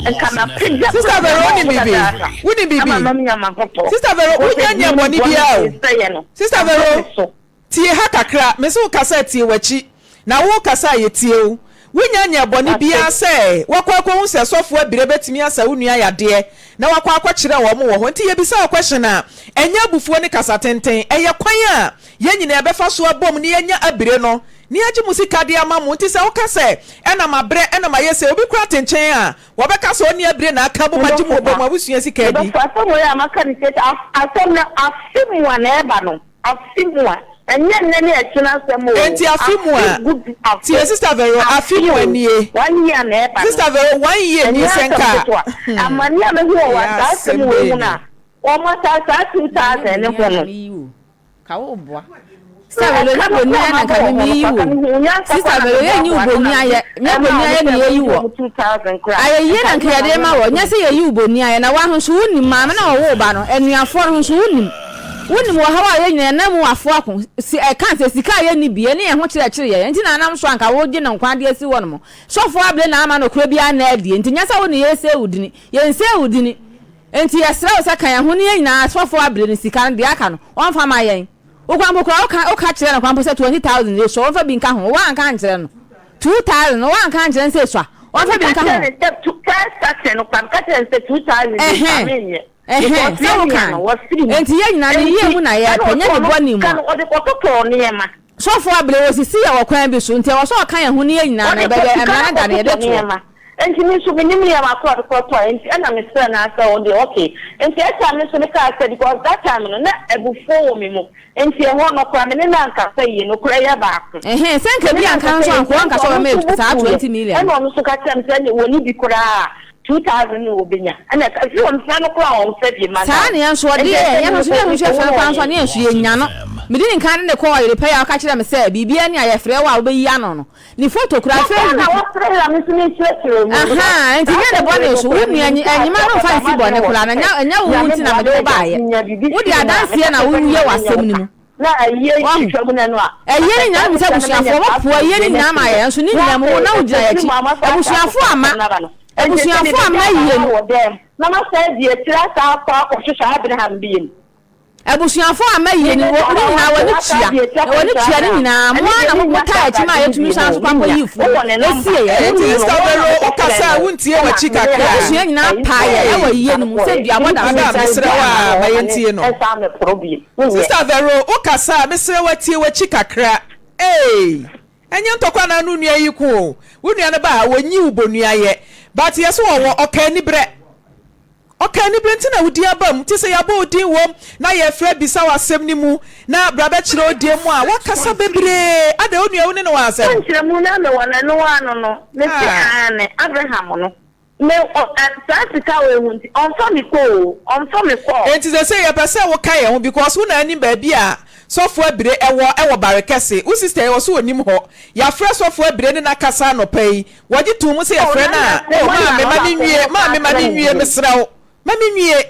nka mapagya Sister koraa Vero mama wonim wɔn biribi? dadaada Wonim ama biribi? manya m'ahotɔ Sister Vero because wonya nyɛ edin bɔne bɔne biara a o. mesɛeɛ no Sister abɔ Vero me so. tie ha kakra, mese wo kasa a tie w'akyi, na wo kasa a yɛtie wo. Wonya nyɛɛ bɔne Mate. biara sɛ wakɔ akɔhu sɛ sɔfo abire bɛtumi asa wo nua yadeɛ na wakɔ akɔkyerɛ wɔn wɔ hɔ. Nti yɛbisa wo question a, ɛnyɛ abufuo ne kasa tenten, ɛyɛ kwan a yɛn nyinaa yɛbɛfa so abom na yɛanya abire no na yɛagye mo sika de ama mo. Nti sɛ woka sɛ ɛna mabrɛ ɛna mayɛ sei, obi koraa te nkyɛn a, wɔbɛka sɛ ɔne abire na aka abom agye mo Medɔfo bɔ pa, mo abusua sika adi. medɔfo, asɛm wei a maka no tiatia, asɛm no afe mu a na ɛreba no, afe mu a, ɛnyɛ nnɛ ne ɛkyena asɛm o, Enti afe mu afe a, gudu afe, tie Sister Vero, afe afe mu o, nie. one year na ɛreba no, Sister Vero, one year nie ɛnyɛ sɛ asɛm nka, ketewa. hmm, Amane a mahu wɔ ɛyɛ saa asɛm asɛm wei bɛn ho no ni. a, wɔn saa 2000 no ho no, Ka wo boa. Sister Vero nyɛ Ɛka no boni koro ayɛ a na mabɔ nka wɔ me ho me no, yi papa wo. mehuu nyansa Sister koro a Vero yɛ nyi wo meboaboa ano boni na ayɛ mede nyɛ ɛmaa boni wɔn ayɛ sɛ na yɛ yi mongye wɔ. wɔn 2000 koraa Ayɛyie nka na nka mema yɛde ma manya wɔ nyɛ sɛ yɛyi wo boni ayɛ na woaho nso wonim maame na ɔwoo ba no anuafoɔ no ho nso wonim wonim ɔhaw a yɛn nyinaa yɛnam mu afoa ko si ɛka sɛ sika a yɛnni bi ɛne yɛn ho kyerɛkyerɛ yɛn nti na anam so anka wogye no nkwa de asi hɔ nom sɔfoɔ abere na ama nokorɛ biara nna adie nti nyɛ sɛ wo ne yɛsɛe wo dini yɛnsɛe wo dini. Enti yɛsrɛ wo sɛ ka yɛn ho ne yɛn nyinaa sɔfo abere no sika no deɛ aka no ɔmfa ma yɛn. Wo koraa mpo koraa woka woka kyerɛ no koraa mpo sɛ 20,000 esua ɔmfa bi nka ho woanka ankyerɛ no 2,000 woanka ankyerɛ no sɛ esua ɔmfa bi Meka nka kyerɛ ho. no sɛ two first starting no koraa meka kyerɛ no sɛ 2,000 esua Ɛhɛn menyɛ ɛhɛn because sɛ yɛn wo nua kae no wafiri mu enti yɛn nyinaa ne yie enti mu na ɛna yɛpɛ nyɛ ɔtɔɔ ne no bɔne mu sika a. no ɔde kɔtotɔɔ nneɛma. Sɔfo abere wɔsisi yɛ wɔ kwan bi so nti ɛwɔ sɛ ɔka yɛn ho ne yɛn nyinaa no Ɔde kɔ ɛbɛyɛ sika mmara no no da no akɔtotɔ yɛde toɔ. nneɛma Nti me nso menim nneɛma korɔ a ɔde kɔtɔɛ nti ɛna me srɛ no ara sɛ ɔdeɛ okay nti ɛtaa me nso me kaa sɛ because that time no na abufuo wɔ me mu nti ɛhɔ no koraa me ne no ankasa yie nokorɛ yɛ baako Ɛhɛn, sɛ me nka ne bi no anka ankasa nso yie anka nti wanka ɛnka sɛ ɔno ɔbɛma nso yɛ bo saa fuiɛ 20 million ɛna no. ɔno nso ka kyerɛɛ me sɛ ɛneɛ wɔnni bi koraa a 2000 na wɔbɛnya ɛna ɛka ɛfiri hɔ mefrɛ no koraa a ɔmfa bi mma Saa da na yɛn nso ɔde nti yɛɛ ɛsɛ yɛn me nso yɛn mekɔ nso yɛfrɛ mekɔhu no no koraa nso a ɔyɛ ne yɛn nso yɛnnya no. Mede ne nkan de no kɔɔ ɔyere pɛ yi a ɔka kyerɛɛ me sɛ biribiara ni a yɛfrɛ wo a wobɛyi ano no. Ne photo koraa Na saa na Facebook. wɔfrɛ na me nso mekyerɛkyerɛ mu because Ahaa, nti saa nyɛ ne asɛm wei bɔne so. Wo nokorɛ nua menim nyi, sɛ ɛnyima no aseɛ mfa kɔda nsi bɔne m'adwene wɔ koraa so na sɛ ɛnyɛ ɛnyɛ wo Nyame nti na boa mede me wo agya baeɛ. menya biribi Wode firi mu a adanseɛ meka na sɛ sɛ woyɛ Nyame wɔ nyɛ asɛm wo no ka mu. na ayie Wahu? twitwa mu na ɛno a Ayie no asɛ nyinaa saa nim sɛ sika no manya abusuafoɔ saa wɔpoa ayie no asomdwoeɛ no nyinaa ma afiri hɔ yɛn nso ne na nyinaa mu wo afei na wogyina yɛn ɛfiri akyi. mu a masan asa Abusuafoɔ akɔfa amma, asɛm no aba no nti sɛ abusuafoɔ amma mebɛgya ayie abaawa no. wɔ dɛm na masan adi akyire asan akɔ akɔhwehwɛ Abraham bio. Abusuafo a mma yie no, wɔ ne nyinaa wɔn ani tua, na wɔn ani tua ne nyinaa. Mo ara na mo motaa akyi maa yɛtumi san so kɔ akɔyii funu siee yɛn. Enti Sister Vero, wo kasa a wontie w'akyi kakra. Yɛn abusua nyinaa paa yɛn wɔ ayie no mu sɛ duabɔ da so. Madam, mesrɛ wo a, ma yɛntie no. Sister Vero, wo kasa a, mesrɛ wo a tie w'akyi kakra. Eei! Ɛnyɛ ntɔkwa na ano nua yi ko o. Wo nua no ba a, wɔnyi wo bonua yɛ. But yɛse wɔwɔ ɔka anibrɛ. Ɔka anibere nti na wo din aba mu, nti sɛ yɛabɔ wo din wom na yɛrefrɛ abisa wo asɛm no mu na bra bɛkyerɛ wo deɛ mu a, woakasa bebree. Adɛn, onua wo ne no wɔ asɛm? Nkyerɛmu no a mewɔ no, ɛno ara no no, mese Ah. aane, Abraham no, me, ɔ, ɛ, saa sika wei ho nti, ɔmfa me kɔ o, ɔmfa me kɔ. Enti sesei yɛpɛ sɛ woka yɛn ho because wo na anim baabi a Sɔfo Abire wɔ wɔ Bare Kɛse. Wo sister yi ɔse onim hɔ. Yɛafrɛ Sɔfo Abire ne no akasa anɔpa yi. Wɔgye too mu sɛ Oh, yɛfrɛ na no a, na oh mo anya maame no ma me baako nwie, mo maame san ma me frɛ no nwie bio. mesrɛ wo. Ma me nwie,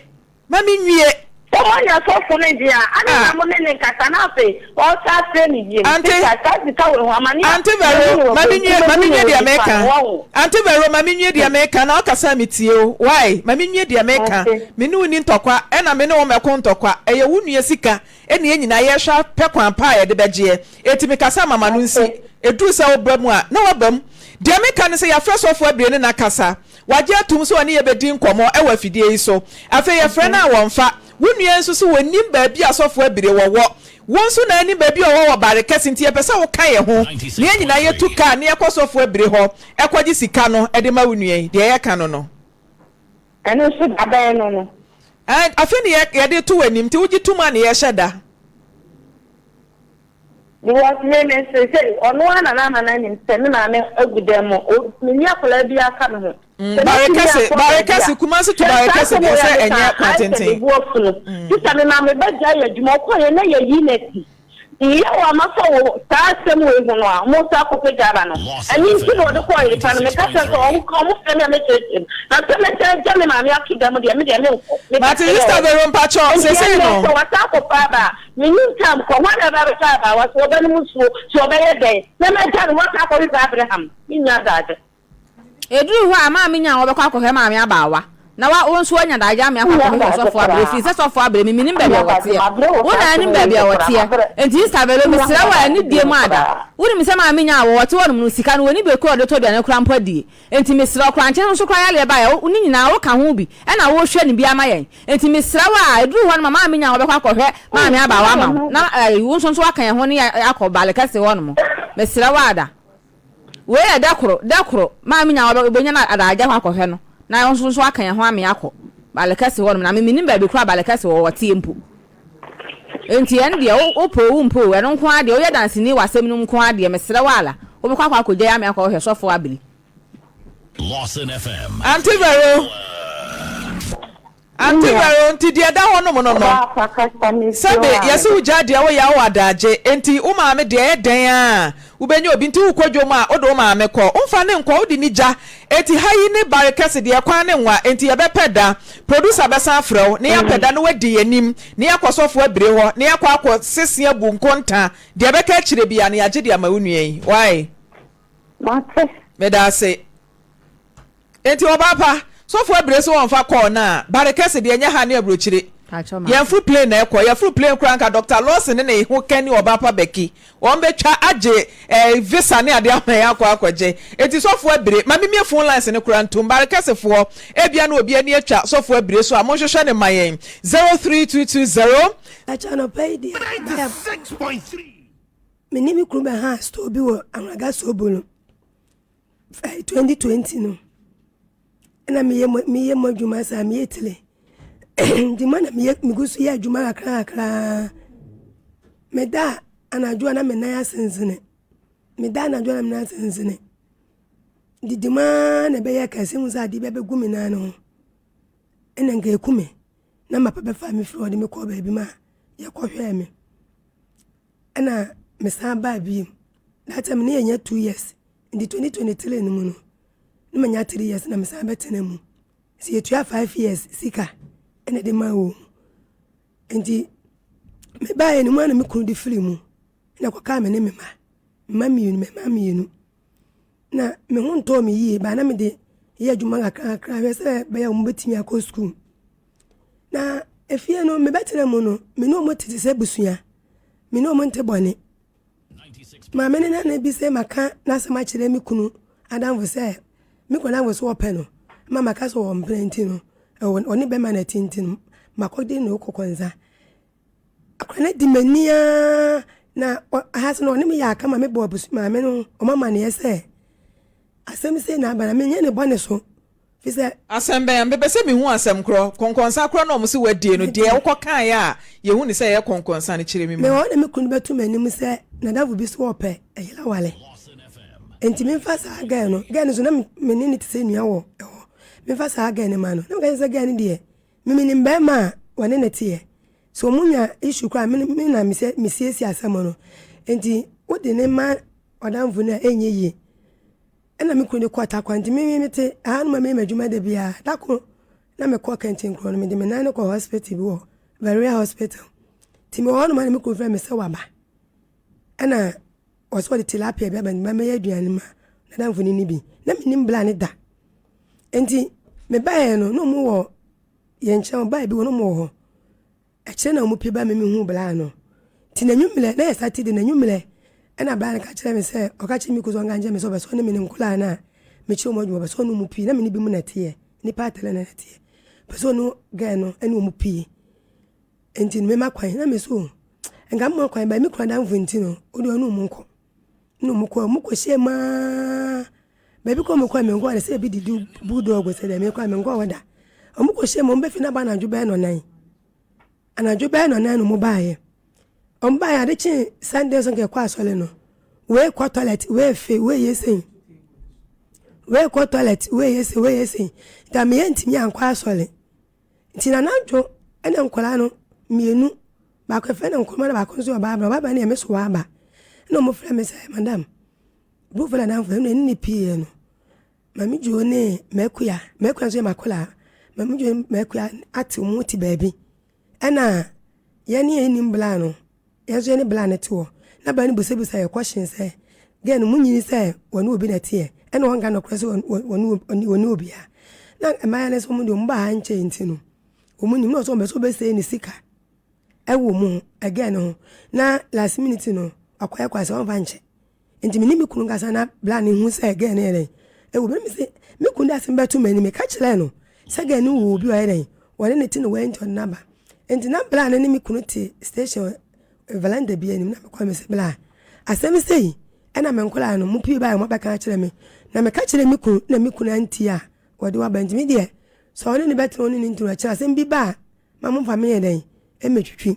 ma me nwie. Sɛ mo anya sɔfo no deɛ a, adɛn na Ah. mo ne no nkasa na afei ɔresan afrɛ me bio? Ante, Sista, saa sika wei ho amane a Ante mahu Vero, no wɔ ma me banku nwie, ma mahu me no nwie wɔ deɛ nifa meka. no, wahu? Ante Vero, ma me nwie deɛ meka na ɔkasa a metie wo. Why? Ma me nwie deɛ meka. Ante. Me ne wo nni ntɔkwa, ɛna me ne wo mmɛko ntɔkwa. Ɛyɛ wo nua sika Ɛna yɛn nyinaa yɛrehwɛ apɛ kwan pa a yɛde bɛgyeɛ. Enti mekasa ma m'ano nsi. Ɛduru sɛ woba mu a, na woaba mu. Deɛ meka ne sɛ, yɛafrɛ Sɔfo Abire ne no akasa. Wagye atom sɛ ɔne yɛn bɛdi nkɔmmɔ wɔ afidie yi so. Afei yɛfrɛ no a wɔmfa. Wo nua yi nso se ɔnnim baabi a Sɔfo Abire wɔ wɔ. Wo nso na anim baabi a ɔwɔ wɔ Bare Kɛse nti yɛpɛ sɛ woka yɛn ho na yɛn nyinaa yɛtu kaa na yɛkɔ Sɔfo Abire hɔ kɔgye sika no de ma wo nua yi. Deɛ yɛka no no. Ɛno nso da bɛn no no? Ɛn, afei ne yɛ, yɛde reto w'anim, nti wogye tom a ne yɛhyɛ da. Because me, me seesei, ɔno ara na n'ama no anim sɛ me maame agu dan mu, o, menni akwadaa biara ka me ho. Mm, Sɛ Bare mɛtumi kɛse, akɔ bare baabi a, kɛse, Kumasi to hwɛ bare saa kɛse asɛm deɛ wei sɛ a meka ɛnyɛ a, kwan ayɛ sɛ me tenten. bo afu no. Sista, me maame ba gyae adwuma, ɔkɔeɛ na yɛayi no adi. Yaw a mafa wɔ saa asɛm wei ho no a wɔsan akɔpagya aba no, ɛno nti na wɔde kɔɔ Yerefa no. Meka kyerɛɛ no sɛ wɔnka, wɔfrɛ me a mɛkyerɛkyerɛ mu. Na sɛ mɛsan agya me maame ato dan mu deɛ, me deɛ menkɔ. Meka Mate, kyerɛɛ Sister wɔn. Vero mpakyɛw, Enti seesei ɛnnɛ, no. sɛ wɔasan akɔfa aba a, mennim time kɔ. Hwan na ɛbɛba abɛtɔ abaawa? Sɛ ɔbɛnom nsuo, sɛ ɔbɛyɛ dɛn, na magya no, wɔasan akɔhwehwɛ Abraham. Mennya adagye. Eduruu hɔ a, maame nyaa wɔbɛkɔ akɔhwɛ maame abaawa. Na wa, wo nso woanya daagye ame akɔ akɔhwehwɛ sɔfo abrɛ, efiri sɛ sɔfo abrɛ me, mennim baabi a wɔteɛ. Wo na anim baabi a wɔteɛ. Enti Sister Vero, mesrɛ wo a, anidie mu ada. Wonim sɛ maame nyaa wɔ, wɔte hɔnom no, sika no, wɔnni bi koraa a wɔde tɔ aduane koraa mpo adie. Enti mesrɛ wo, korankye no nso koraa yareɛ baeɛ, wo, ne nyinaa woka ho bi, ɛna wohwɛ no bi ama yɛn. Enti mesrɛ wo a, eduruu hɔ no ma maame nyaa wɔbɛkɔ akɔhwɛ maame abaawa ama wo, na ɛɛ, wo nso nso woaka yɛn ho ne yɛn akɔ Bale kɛse hɔnom. Mesrɛ wo ada. Wei yɛ da koro, da koro, maame nya ɔbɛnya no adagya hɔ akɔhwɛ no, na ɔno nso aka yɛn ho ame akɔ Balekɛse hɔnom, na me mennim baabi koraa a Balekɛse wɔ, wɔteɛ mpo. Enti ɛno deɛ, wo wopɛ o, wompɛ o, ɛno nko ara deɛ, woyɛ danseni wɔ asɛm no mu nko ara deɛ, mesrɛ wo ara, wobɛkɔ akɔ akɔgya yɛn ame akɔhwɛ sɔfo Abili. Auntie Vero. Ante Vero, nti deɛ ɛda hɔ nom no no, sɛbe yɛse wo gyaa deɛ woyɛ a wowɔ adaagye, enti wo maame deɛ ɛyɛ dɛn ara wobɛnya obi, nti wokɔ dwom a wode wo maame kɔ, womfa no nkɔ, wode no gya, enti ha yi ne bare kɛse deɛ kwan ne nwa, enti yɛbɛpɛ da, producer bɛsan afrɛ wo na yɛapɛ da na wadi yɛn anim na yɛakɔ sɔfo abire hɔ na yɛakɔ akɔ sese abu nkonta, deɛ ɛbɛka akyire biara no yɛagye de ama wo nua yi, wai? Mate. Medaase. Enti ɔbaa pa, Sɔfo abire so wɔnfa kɔɔ no a, bare kɛse deɛ ɛnyɛ ha ne aburokyire. Pakyɛw mate. Yɛnforo plane na ɛkɔ. Yɛforo plane koraa nka Doctor Lawson ne ne ho kani ɔbaapa Becky. Wɔn bɛtwa agye eh, visa ne adeɛ ama yɛn akɔ akɔgye. Enti sɔfo abire, ma memie phone lines no koraa ntom. Bare kɛsefoɔ, ebia na obi ani atwa sɔfo abire so a, monhwehwɛ no ma yɛn. 03220. Pakyɛw anɔpa yi deɛ bɛyɛ me ne me kunu bɛhaa store bi wɔ Anwraga Sobolo. 2020 no ɛna meyɛ mo meyɛ mo adwuma saa meyɛ tile nti mo na meyɛ megu so yɛ adwuma kakra kakra meda anadwo a na me nan asensene meda anadwo a na me nan asensene didi mu ara na ɛbɛyɛ kɛse hu sɛ adeɛ bi abɛgu me nan no ho ɛna nka eku me na mapa bɛfa me firi hɔ de me kɔɔ baabi ma yɛkɔhwɛɛ me ɛna mesan baa bio that time ne yɛnya 2 years. Nti 2023 no mu no, na manya 3 years na mesan bɛtena mu. Sɛ yɛtua 5 years sika ɛna ɛde maa wɔ mu. Nti mebaeɛ no mu a na me kunu de firi mu na kɔkaa me ne me mma mmienu, me mma mmienu. Na me ho ntɔɔ me yie baa na mede yɛ adwuma kakra kakra hwɛ sɛ bɛyɛ a wɔbɛtumi akɔ sukuu. Na efie no mebɛtena mu no, me ne wɔn tete sɛ busua. Me ne wɔn nte bɔne. Maame ne nana bi sɛ maka n'asɛm akyerɛ me kunu adamfo sɛ me kunu adamfo sɛ ɔpɛ no ma maka sɛ ɔmpene nti no ɔne bɛma no ati nti no makɔgye ne kɔkɔnsa. Akwadaa no di m'ani ara na aha sɛ no ɔne me yɛ aka ma mebɔ abusua maame no ɔma amaneɛ sɛ asɛm sei na aba na menyɛ ne bɔne so fi sɛ. Asɛm bɛn a? Mepɛ sɛ mehu asɛm korɔ. Kɔnkɔnsa korɔ na wɔn se wadie no, deɛ wokɔ kaeɛ a yɛhu no sɛ ɛyɛ kɔnkɔnsa no, kyerɛ me mu. Mewɔ hɔ na me kunu bɛto m'anim sɛ n'adamfo bi so ɔpɛ ɛyere aware. Enti memfa saa girl no, girl no nso na me ne no te sɛ nua wɔ hɔ. Memfa saa girl no ma no. Na meka kyerɛ sɛ girl no deɛ, me menim barima a wɔne no teɛ. Sɛ wɔn nya issue koraa me me na mesiesie asɛm no. Enti wode ne ma ɔdamfo no a ɛnyɛ yie. Ɛna me kunu de kɔɔ Tarkwa nti me mete ha no ma meyɛ m'adwuma da biara. Da koro na mekɔ Kɛntinkuro no mede me nan no kɔ hospital bi wɔ Veria hospital. Nti mewɔ hɔ nom na me kunu frɛ me sɛ waba. Ɛna ɔsɛ ɔde tilapia bi aba nti mɛyɛ aduane ma n'adamfo no ni bi. Na menim bla ne da. Nti mebaeɛ no na ɔmo wɔ yɛn nkyɛn ɔbaa bi wɔ na ɔmo wɔ hɔ. Akyire na wɔn pie ba me mehuu braa no. Nti n'anwummerɛ, na yɛ Saturday, n'anwummerɛ ɛna braa no ka kyerɛ me sɛ, ɔka kyerɛ me kunu sɛ ɔnka nkyerɛ me sɛ ɔpɛ sɛ ɔne me ne nkoraa no a mekyerɛ wɔn adwuma, ɔpɛ sɛ ɔne wɔn pie. Na me ne bi mu na ɛteɛ, nnipa atɛlɛ na ɛteɛ. Ɔpɛ sɛ ɔne girl no ɛne wɔn pie. Nti no mema kwan, na me so nka mema kwan, ba me kunu adamfo nti no, ɔde ɔne wɔn nkɔ. Na wɔn kɔ, wɔn kɔ hyia mu aa. Baabi kɔ wɔn kɔ a menkɔ hɔ da, sɛ ebi didi bulldog sɛ deɛ mekɔ a menkɔ hɔ da. Wɔn kɔ hyia mu, wɔn bɛfi na ba anadwo bɛyɛ nɔnan. Anadwo bɛyɛ nnɔnan na wɔbaeɛ. Wɔbaeɛ ade kyee Sunday nso nka yɛkɔ asɔre no, wei kɔ toilet, wei fe, wei yɛ sei. Wei kɔ toilet, wei yɛ sei, wei yɛ sei. Nti ama yɛntumi ankɔ asɔre. Nti n'anadwo ɛna nkwadaa no mmienu, baako yɛfrɛ no Nkrumah na baako nso yɛ Ɔbaabra. Ɔbaabra no yɛ me so aba. Ɛna wɔfrɛ me sɛ madam, Brufo na adamfo ɛna ɛne ne pieeɛ no. Maame Joe ne M'Akua, M'Akua nso yɛ m'akwadaa. Maame Joe ne M'Akua ate wɔn te baabi. Ɛna yɛn ne yɛn nim bla no, yɛn nso yɛne bla no te hɔ. Na bla no bisabisa yɛ question sɛ, girl no munyini sɛ wɔne obi na ɛteɛ? Ɛna wɔnka nokorɛ sɛ wɔne wɔne obiara. Na mmayewa no nso wɔn deɛ wɔn baa ha nkyɛe nti no, wɔn nim. Na ɔsɛ wɔn bɛ sɛ wɔbɛsɛe ne sika ɛwɔ mu ho, girl no ho. Na last minute no, wakɔyɛ kwa sɛ wɔmfa nkyɛ. Nti me ne me kunu nkasa na bla no hu sɛ girl no yɛ dɛn ɛwɔ bi na me se me kunu de asɛm bɛto m'anim meka kyerɛɛ no sɛ girl no wɔ obi ɔyɛ dɛn wɔne ne te na wɔyɛ nti ɔde no aba nti na bla no ne me kunu te station veranda bi anim na mekɔ me se bla asɛm sei ɛna me nkɔlaa no mo pii baa mo abɛka akyerɛ me na meka kyerɛ me kunu na me kunu anti a wɔde waba nti me deɛ sɛ ɔne ne bɛtena ɔne ne ntunu akyerɛ asɛm bi ba a ma momfa me yɛ dɛn ɛmɛtwitwi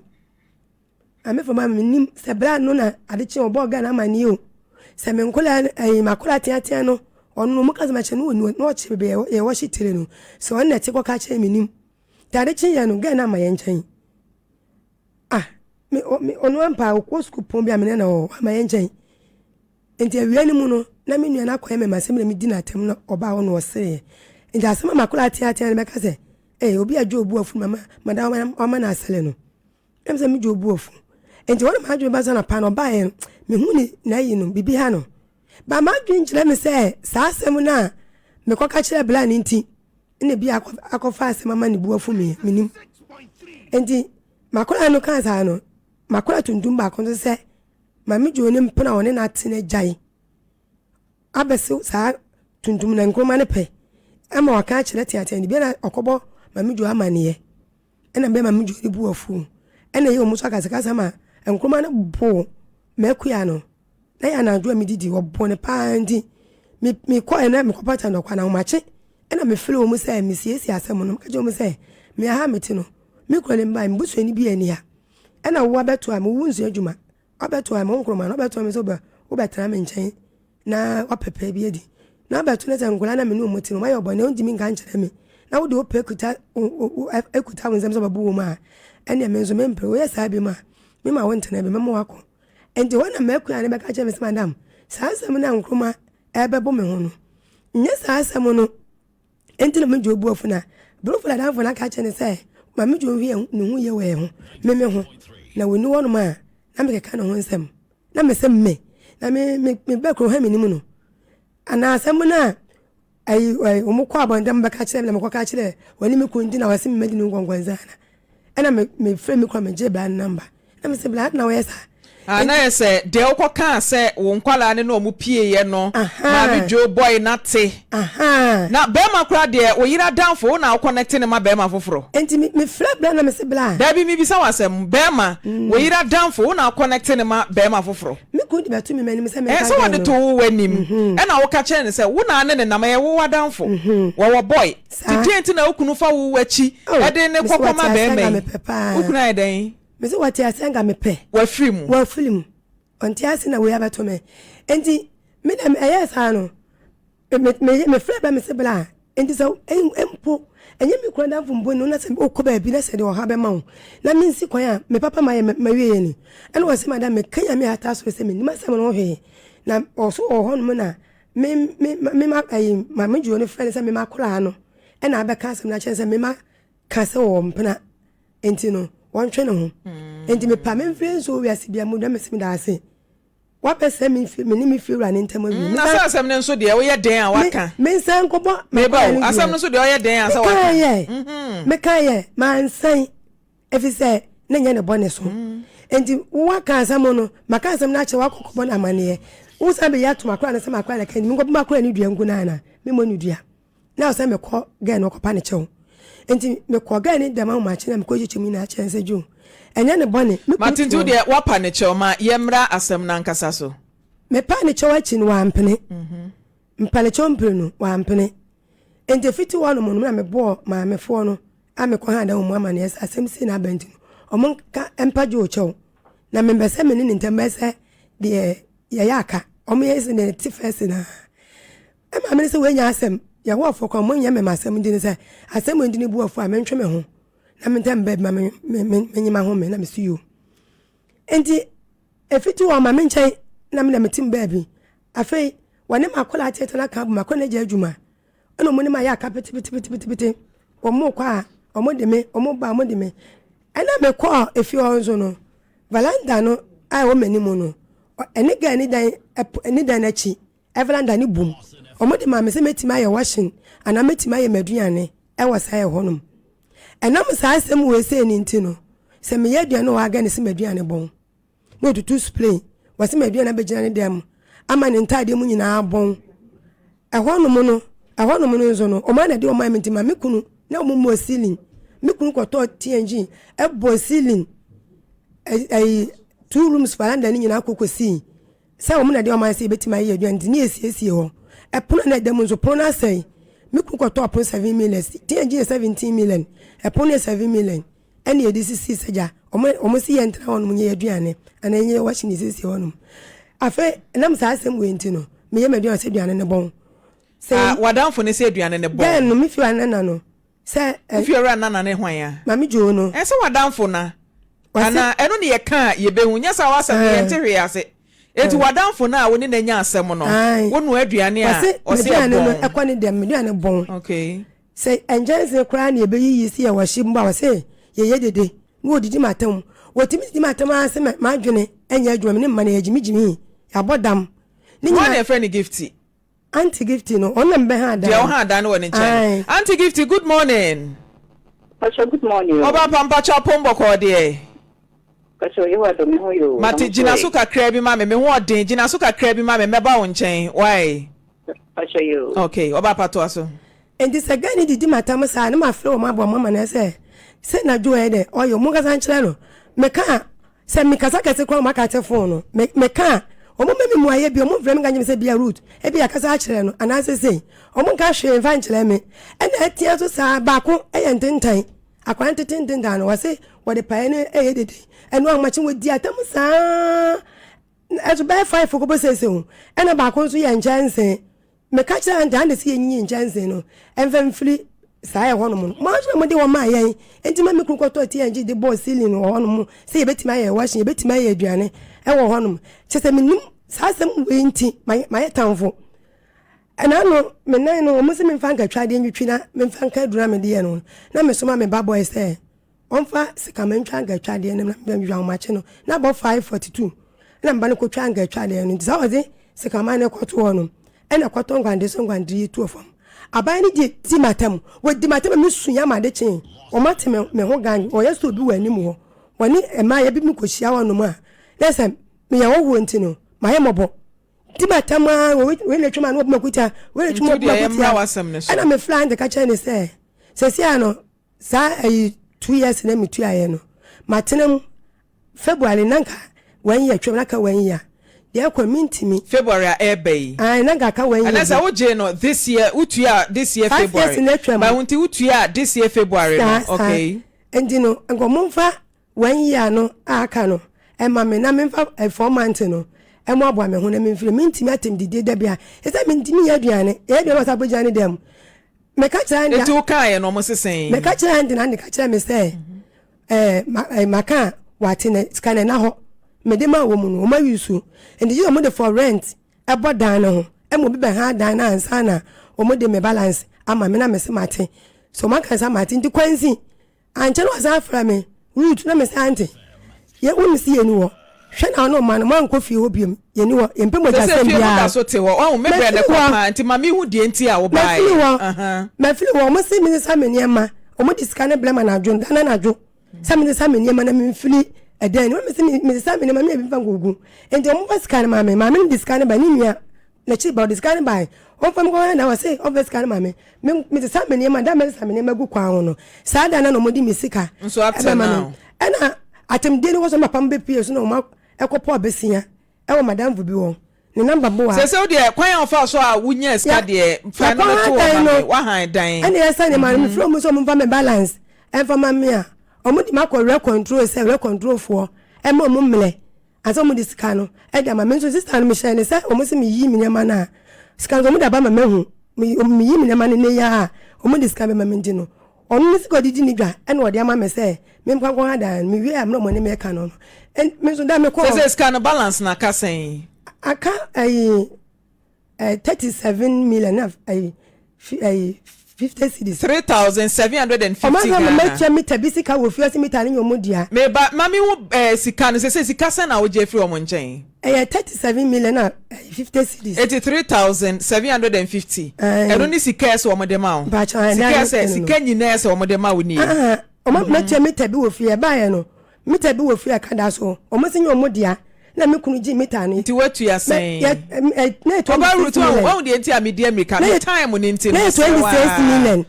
Maame fam a mennim sɛ berɛ ano na ade kye ɔbɔɔ Ghana amanneɛ o. Sɛ me nkwadaa no ɛyi m'akwadaa teatea no ɔno no wɔka sɛ makyɛ no ɔni na ɔkye baabi a yɛwɔ hye tire no sɛ ɔno na ɛte kɔka kyerɛ mennim. Nti ade kye yɛ no girl no ama yɛn nkyɛn. Ah me me ɔno ampa ɔkɔ sukuu pɔn bi a me ne na wɔ hɔ ama yɛn nkyɛn. Nti awia no mu no na me nua no akɔyɛ me ma sɛ me na medi n'atɛm na ɔbaa hɔ na ɔsereɛ. Nti asɛm a m'akwadaa teatea no bɛka sɛ ee obi a dwo obu afu mama madam wama no asere no. Na mesɛ me dwo bo afu. Nti hɔ na m'adwene ba sɛ anɔpa no ɔbaeɛ no, mehu ne n'ayi no, biribi ha no. Ba m'adwene kyerɛ me sɛ saa asɛm no a mekɔka kyerɛɛ bra no nti, ɛna bi akɔfa asɛm ama ne bu afu me menim. Nti makora no kaa saa no, makora tuntum baako nso sɛ Maame Joe ne mpena a ɔne no ate no agyae abɛsew saa tuntum na nkruma no pɛ ama waka akyerɛ teatea no bi na ɔkɔbɔ Maame Joe amaneɛ ɛna bɛyɛ Maame Joe ne bu afu ɛna ɛyɛ wɔn nso akasakasa ma nkruma no bo m'akua no na yɛ anadwo a medidi wɔbo no paa nti mekɔɛ na mekɔpata ndɔkwa na ahomakye ɛna mefrɛ wɔn sɛ mesiesie asɛm no meka kyerɛ wɔn sɛ me aha mete no me kura ne mba me busuani bi ani ha ɛna wo abɛto a me wo nsua adwuma wabɛto a me wo nkroma no wabɛto a me sɛ wobɛtena me nkyɛn na wapɛpɛ bi adi na abɛto no sɛ nkwadaa na me ne wɔn te no wɔayɛ ɔbɔne wontumi nka nkyerɛ me na wode wopɛ kuta kuta wo nsɛm sɛ wobɛbo wɔ mu a ɛneɛ me nso mempɛ woyɛ saa bi ma mema wo ntena bi mɛma wakɔ nti hɔ na m'akua no bɛka kyerɛ me sɛ madam saa asɛm no a nkroma ɛbɛbo me ho no nyɛ saa asɛm no Enti na me Joe bo afu na Brofo adamfo no aka akyerɛ no sɛ ma me Joe nhwɛ ne ho yie wɔ yɛn ho, me me ho. Na wɔnni hɔnom a, na mekeka ne ho nsɛm. Na mese me, na me me meba kurom ha menim no. Anaa asɛm no a ayi ayi wɔn kɔ abɔnten bɛka kyerɛ me na mekɔka kyerɛ wɔne me kunu nti na wɔse me madi ne nkɔnkɔnsa ana. Ɛna me mefrɛ me kunu a megye bra no namba. Na mese bra na wɔyɛ saa. Ah, na yɛ sɛ deɛ wokɔ kaa sɛ wo nkwadaa ne na ɔmo pieeɛ no, maame Joe boy no ate. Na bɛɛma koraa deɛ wo yere adamfo wo na wo connect no ma bɛɛma foforɔ. Enti me me frɛ bra na mese bra. Daabi me bisa wo asɛm, bɛɛma, wo yere adamfo wo na wo connect no ma bɛɛma foforɔ. Me kunu de bɛto me m'anim sɛ menka Ɛɛ sɛ girl wɔde no. to wo w'anim ɛna woka kyerɛ no sɛ wo na ne ne nam ɛyɛ wo w'adamfo, wɔwɔ boy, nti deɛn nti na wo kunu fa wo w'akyi Oh, ɛde ne mese kɔkɔ wate ma aseɛ bɛɛma anka yi, mepɛ paa. wo kunu ayɛ dɛn? Mese wɔte ase anka mepɛ. Wafiri mu. Wafiri mu. Ɔnte ase na wei abɛto me. Enti me dɛ ɛyɛɛ saa no, me me mefrɛ bɛ mese bla. Enti sɛ mpo ɛnyɛ me kunu adamfo mpo no na sɛ wokɔ baabi na sɛ de ɔhaw bɛma wo na mensi kwan a me papa mayɛ mawie yɛ ni. Ɛna ɔse madam meka Nyame a ata soro sɛ mennim asɛm no ho hwee. Na ɔso wɔ hɔnom na me me me ma ayi maame dwoo no frɛ no sɛ me makoraa no ɛna abɛka asɛm no akyerɛ no sɛ me ma ka sɛ ɔwɔ mpena. Enti no, wɔntwe ne ho. Enti mepa me mfiri nso wiase bia mu na mese meda ase. Wabɛsɛe me mfe me ne me fiewura ne ntam awie. Mm, na sɛ asɛm no nso deɛ woyɛ dɛn a waka. Me nsan nkɔbɔ Meba o, asɛm no nso deɛ ɔyɛ dɛn a sɛ waka. Meka yɛ, meka yɛ, mansan, efisɛ na nyɛ ne bɔne so. Enti waka asɛm no, maka asɛm no akyerɛ wakɔ kɔbɔ no amaneɛ. Wosan bɛyi ato makora no sɛ makora no ka nti menkɔbɔ makora no dua ngu no ana? Memmɔ no dua. Na ɔsɛ mekɔ gɛɛ no ɔkɔpa ne kyɛw. Nti mekɔ gɛɛ ne dɛm ahomakye na mekɔ kyekyɛ mu nyinaa kyerɛ sɛ Joe, ɛnyɛ ne bɔne. Me kunu Mate nti te wo hɔ. deɛ woapa ne kyɛw ma yɛmmra asɛm no ankasa so. Mepaa ne kyɛw akyi no wampene. Mepa ne kyɛw mprenu, wampene. Nti ɛfiti hɔ nom no me na mebɔɔ maamefoɔ no a mekɔ haa dan wɔ mu amaneɛ sɛ asɛm sei na aba nti no ɔmo nka mpa Joe kyɛw. Na mempɛ sɛ me ne ne ntam bɛyɛ sɛ deɛ yɛyɛ aka. Ɔmo yɛ sɛ deɛ ɛte fɛs no ara. Ɛma mene sɛ woanya asɛm, Yehowafoɔ kwan, monyɛ me m'asɛm nti ne sɛ, asɛm wei nti ne bu afu a, mentwe me ho na mentɛ mba bi ma menye m'ahome na mesi yoo. Nti, ɛfiti hɔ ma me nkyɛn na me na metim baabi. Afei, wɔne m'akwadaa teetee no aka abom, akwadaa no agya adwuma. Ɛna wɔn ne me ayɛ aka petepetepete. Wɔn kɔ a, wɔn de me, wɔn ba a, wɔn de me. Ɛna mekɔɔ efie hɔ nso no, valanda no a ɛwɔ m'anim no, ɛne gɛɛ ne dan, ne dan n'akyi. Veranda no bum. Wɔde maa me sɛ mɛtumi ayɛ washing anaa mɛtumi ayɛ m'aduane wɔ saa ɛhɔ nom. Ɛnam saa asɛm wei sei no nti no, sɛ meyɛ aduane wɔ aga ne sɛ m'aduane bɔn. Na ɔtutu spray, wɔsɛ m'aduane abɛgyina ne dan mu ama ne ntaadeɛ mu nyinaa bɔn. Ɛhɔ nom no, ɛhɔ nom no nso no, wɔn a na ɛde wɔn ayɛ me nti ma me kunu na wɔn mmɔ ceiling. Me kunu kɔtɔɔ TNG ɛbɔ ceiling ɛyi two rooms veranda no nyinaa kɔ kɔsii Sɛ wɔn na ɛde wɔn ayɛ sɛ yɛbɛtumi ayɛ aduane nti ne yɛsiesie hɔ. Ɛpono a na ɛda mu nso, pono no asɛe. Me kunu kɔtɔɔ pono 7 million, TNG yɛ 17 million, ɛpono no yɛ 7 million ɛna yɛde sisii sɛ gya. Wɔn wɔn si yɛntena hɔnom nyɛ yɛn aduane anaa yɛnyɛ yɛn washing siesie hɔnom. Afei ɛnam saa asɛm wei nti no, meyɛ m'aduane sɛ aduane no bɔn. Sɛ ah, w'adamfo no sɛ aduane no bɔn. Dɛn no, me fie nana no. Sɛ ɛ. Wo fiewura nana ne hwan a? Maame Joe no. Ɛsɛ w'adamfo na. Ana ɛno ne yɛka a yɛbɛhu nyɛ saa w'asɛm no yɛnte hwee ase. Enti w'adamfo no a wo ne no anya asɛm no, wo noa aduane a ɔse ɛbɔn. M'aduane no ɛkɔ ne dɛm, m'aduane bɔn. Okay. Sɛ nkyɛnse koraa na yɛbɛyiyi sɛ yɛwɔ hye mpo a ɔse yɛyɛ dede na wɔdidi m'atam. Wɔtumi didi m'atam ara sɛ m'adwene nyɛ adwuma, me ne mma no yɛgyimigyimi, yɛabɔ dam. Ne nyinaa. Hwan na yɛfrɛ no Gifty? Auntie Gifty no, ɔno na mebɛha dan. Deɛ ɔha dan no wɔ ne nkyɛn. Auntie Gifty, good morning. Mpakyɛw good morning o. Ɔba pa mpakyɛw apom bɔkɔɔ deɛ. Mpakyɛw Yehowa dɔ me ho yɛ o. Mate gyina so kakraa bi ma me, me ho ɔden, gyina so kakraa bi ma me, mɛba wo nkyɛn, why? Mpakyɛw yɛ o. Okay, ɔba pa toa so. Enti sɛ guy no didi m'atam saa a na mafrɛ wɔn abɔ wɔn amanneɛ sɛ sei na Joe yɛ dɛ ɔyɛ o, monkasa nkyerɛ no. Meka a, sɛ mekasa kɛse koraa a wɔaka ate phone no. Me meka a, wɔmma me mmuaeɛ bio, wɔmfrɛ me nka nkyerɛ me sɛ bia Ruth, ebia kasa akyerɛ no anaasɛ sei. Wɔnka hwee mfa nkyerɛ me. Ɛna atia so saa, baako yɛ ntentan, akwadaa no tete ntentan no, wɔse wɔde paeɛ no yɛ dede. Ɛno ahomakye wɔdi atam saa, ɛso bɛyɛ five kɔbɔ seesei o. Ɛna baako nso yɛ nkyɛnse. Meka kyerɛɛ Auntie Anne sɛ yenyiyi nkyɛnsee no mfa mfiri saa ɛhɔnom no. Mo ara nso na mode wɔn maa yɛn. Enti ma me kunu kɔtɔɔ TNG de bɔɔ ceiling wɔ hɔnom sɛ yɛbɛtumi ayɛ washing, yɛbɛtumi ayɛ aduane wɔ hɔnom. Kyerɛ sɛ mennim saa asɛm wei nti mayɛ tamfo. Ɛna ano me nan no wɔn sɛ memfa nkatwadeɛ ntwitwi na memfa nka aduru a mede yɛ no na mesoma me ba boy sɛ Ɔmfa sika ma ntwa ankaatwadeɛ no na memfa ntwitwa ahomakye no. Na abɔ 5:42 na me ba no kɔtwa ankaatwadeɛ no nti saa ɔdze sikaman no kɔto hɔ no ɛna kɔtɔ nkwante so nkwante yi too fam. Aban no gye di m'atam. Wɔdi m'atam a mesu yam ade kyee. Wɔate me me ho gan wɔyɛ sɛ obi wɔ anim hɔ. Wɔne mmaayɛ bi mekɔhyia hɔnom a na sɛ meyɛ hɔhoɔ nti no mayɛ mmɔbɔ. Di m'atam ara wei na atwam a na wɔbu m'akotia wei na atwam a wɔbu m'akotia. Ɛna mefrɛɛ Aunty ka kyerɛɛ no sɛ seesei ara no Saa ayi 2 years na metuaeɛ no, matena mu. February na nka one year twam na aka one year. Deɛ ɛkɔ mentumi. February a ɛreba yi. Ae na nka aka one year. Ɛnɛ sɛ wogyee no this year, wotuaa this year February. 5 years na atwam. But nti wotuaa this year February no, okay. Nti no, nka wɔmfa one year no a aka no ɛma me na memfa 4 months no ɛmoaboa me ho na memfiri. Mentumi atem didie da biara. Ɛsɛ mentumi nyɛ aduane. Yɛyɛ aduane wɔ sɛ akɔgyina ne dan mu. Meka kyerɛ Andy. Eti wo kaa yɛ no ɔmo se sɛn? Meka kyerɛ Andy na Andy ka kyerɛ me sɛ ɛɛ ma ɛɛ maka a wate na sika na ɛna hɔ. Mede maa wɔn no wɔn ayi so. Nti gye sɛ wɔn de for rent ɛbɔ dan no ho ɛma obi bɛha dan no ansa na wɔn de me balance ama me na me se mate. So wɔn aka sɛ mate nti kwansi Ankyɛ na ɔsan frɛ me, Ruth, na mese, Aunty, yɛ wonim se yɛnni hɔ. Hwɛ na wo ne wo mma no, moankɔ fie hɔ biom. Yɛnni hɔ. Yɛmpɛ Sɛ mogyasɛm fie no da biara. so te hɔ. Wahu, me berɛ no Mafiri kɔ hɔ. paa, nti ma mehu deɛ nti a wobaeɛ. Mafiri hɔ. Aha. Mafiri hɔ. Wɔn se mensesa me nneɛma. Wɔn de sika no brɛ me anadwo, da no anadwo, sɛ mensesa me nneɛma na memfiri ɛdan no mu. Mese mesesa me nneɛma, menya bi mfa nkɔgu. Nti wɔmfa sika no ma me. Maame no de sika no bae, ne nua. N'akyiri ba, ɔde sika no bae. Ɔmfa me nkɔhwɛ na ɔse ɔmfa sika no ma me. Me mesesa me nneɛma, da a mɛsesa me nneɛma agu kwan ho no, saa da no na wɔde me sika Nso up till ɛbɛma me. now. Ɛna atemdie no kɔ so na papa no bɛpue so na wɔn ɛkɔpɔ abesia ɛwɔ madamfo bi hɔ. Ne namba bɔ wa. Sese wo deɛ kwan a ɔfaa so a wonyaa sika deɛ fa no Yɛkɔ to hɔ han ma dan me no wahan dan. ɛna yɛsa nneɛma no mefrɛ wɔn sɛ wɔmfa me balance ɛmfa ma me a wɔn de makɔ rent control sɛ rent control foɔ ɛma wɔn mmerɛ Ansa wɔn de sika no de ama me nso sista no mehyɛɛ no sɛ wɔn se meyi me nneɛma no a sika nso wɔn de aba ma mahu me meyi me nneɛma no nnɛ yi ara a wɔn de sika bɛma me nti no ɔno ne sika ɔde di ne dwa ɛna ɔde ama me sɛ memfa nkɔ ha dan no mewie a mmerɛ wɔn ne me ka no no me nso da mekɔ Sese sika no balance no aka sɛn? Aka ɛyi 37 million na ɛyi ɛyi 50 cedis. 3,750 Ɔmo Ghana. Ɔmo asan mɛtua mita bi sika wɔ fie ɔsi mita no nyɛ ɔmo dea. Me ba ma me hu ɛɛ sika no sese sika sɛn na wogye afiri ɔmo nkyɛn. Ɛyɛ 37 million na ɛyi 50 cedis. Eti 3,750 ɛno ne sika ɛsɛ ɔmo de ma wo. Mpakyɛw Sika ɛsɛ sika nyinaa ɛsɛ ɔmo de ma wo nie. Ɔmo ama mɛtua mita bi wɔ fie ɛbaayɛ no mita bi wɔ fie a ɛka da so ɔmo se nyɛ ɔmo dea na me kunu gyee mita no. Nti woatua sɛn? Na yɛ 26 Ɔbaa Ruth million. wahu deɛ nti a medi amirika Na me yɛ time no nti na no yɛ mesrɛ wo 26 aa. million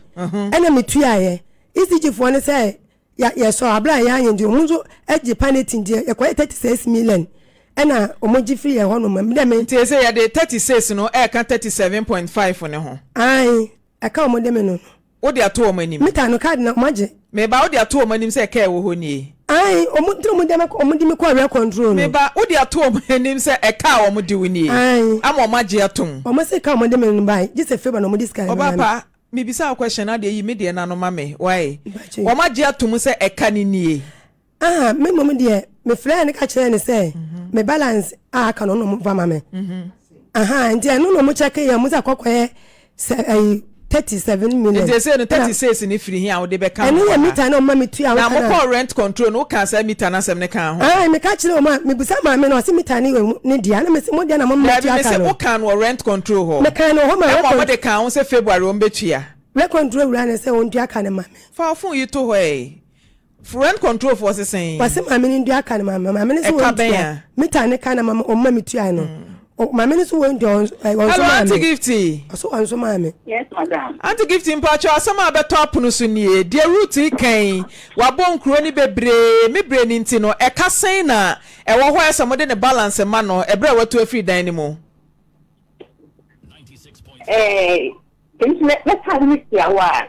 ɛna metuaeɛ. ECG foɔ no sɛ yɛ yɛsɔ abere a yɛanyɛ nti ɔmo nso gye paneti nti yɛkɔyɛ 36 million ɛna ɔmo gye firi yɛn hɔ nom. Me dɛ me. Nti ɛsɛ yɛde 36 no ɛɛka 37.5 no ho. Ae ɛka ɔmo de me no no. Wode ato wɔn anim. Mita no card na wɔn agye. Me ba, wode ato wɔn anim sɛ ɛka a ɛwɔ hɔ nie. Ae, wɔn nti na wɔn de me wɔn de me kɔɔ rent control no. Me ba, wode ato wɔn anim sɛ ɛka a wɔn de wo nie. Ae. Ama wɔn agye atom. Wɔn se ka a wɔn de me no bae, gye sɛ favour na wɔn de sika no Ɔba bɛma me. pa, mebisa wo question na adeɛ yi me deɛ no ano ma me, why? Mpakyɛ. Wɔn agye atom sɛ ɛka no nie. Aha, me mmom deɛ, mefrɛɛ no ka kyerɛɛ no sɛ me balance a aka no ɔno na ɔmfa ma me. Aha, nti ɛno na ɔmo kyɛke yɛ, ɔmo sɛ akɔkɔyɛ sɛ ɛyi. 37 million. Nti ɛsei no 36 no firi he a wode bɛka ho Ɛno wɔ yɛ ha? meter na ɔma me tua ho Na ka no a. mokɔɔ rent control no wokaa saa meter no asɛm no kaa ho? Ae, meka kyerɛɛ wɔn a, mebisa maame no, ɔse meter no yɛ ne dea, na mese mo deɛ na moma Daabi, tua ka mese no. wokaa no wɔ rent control hɔ? Mekaa no wɔ hɔ ma Ɛma rent wɔde kaa ho sɛ February wɔbɛtua? Rent control wura no sɛ ɔntua ka no ma me. Fa wo phone yi to hɔ ɛ. Rent control foɔ se sɛn? Wɔse maame no ndua ka no ma me, maame no se Ɛka bɛn wɔntua. a? Meter no ka na mama ɔma me tuae no. Maame no se wɔntua, ɔnso Hello maa Auntie me. Gifty. Ɔse ɔnso maa me. Yes madam. Auntie Gifty mpakyɛw asɛm a abɛtɔ apono so nie, deɛ Ruth reka yi, wabɔ nkuro no bebree, me berɛ no nti no, ɛka sɛn na ɛwɔ hɔ a ɛsɛ mode ne balance ma no ɛberɛ a watu afiri dan no mu? Ɛɛ, nti mɛka no tiawa a,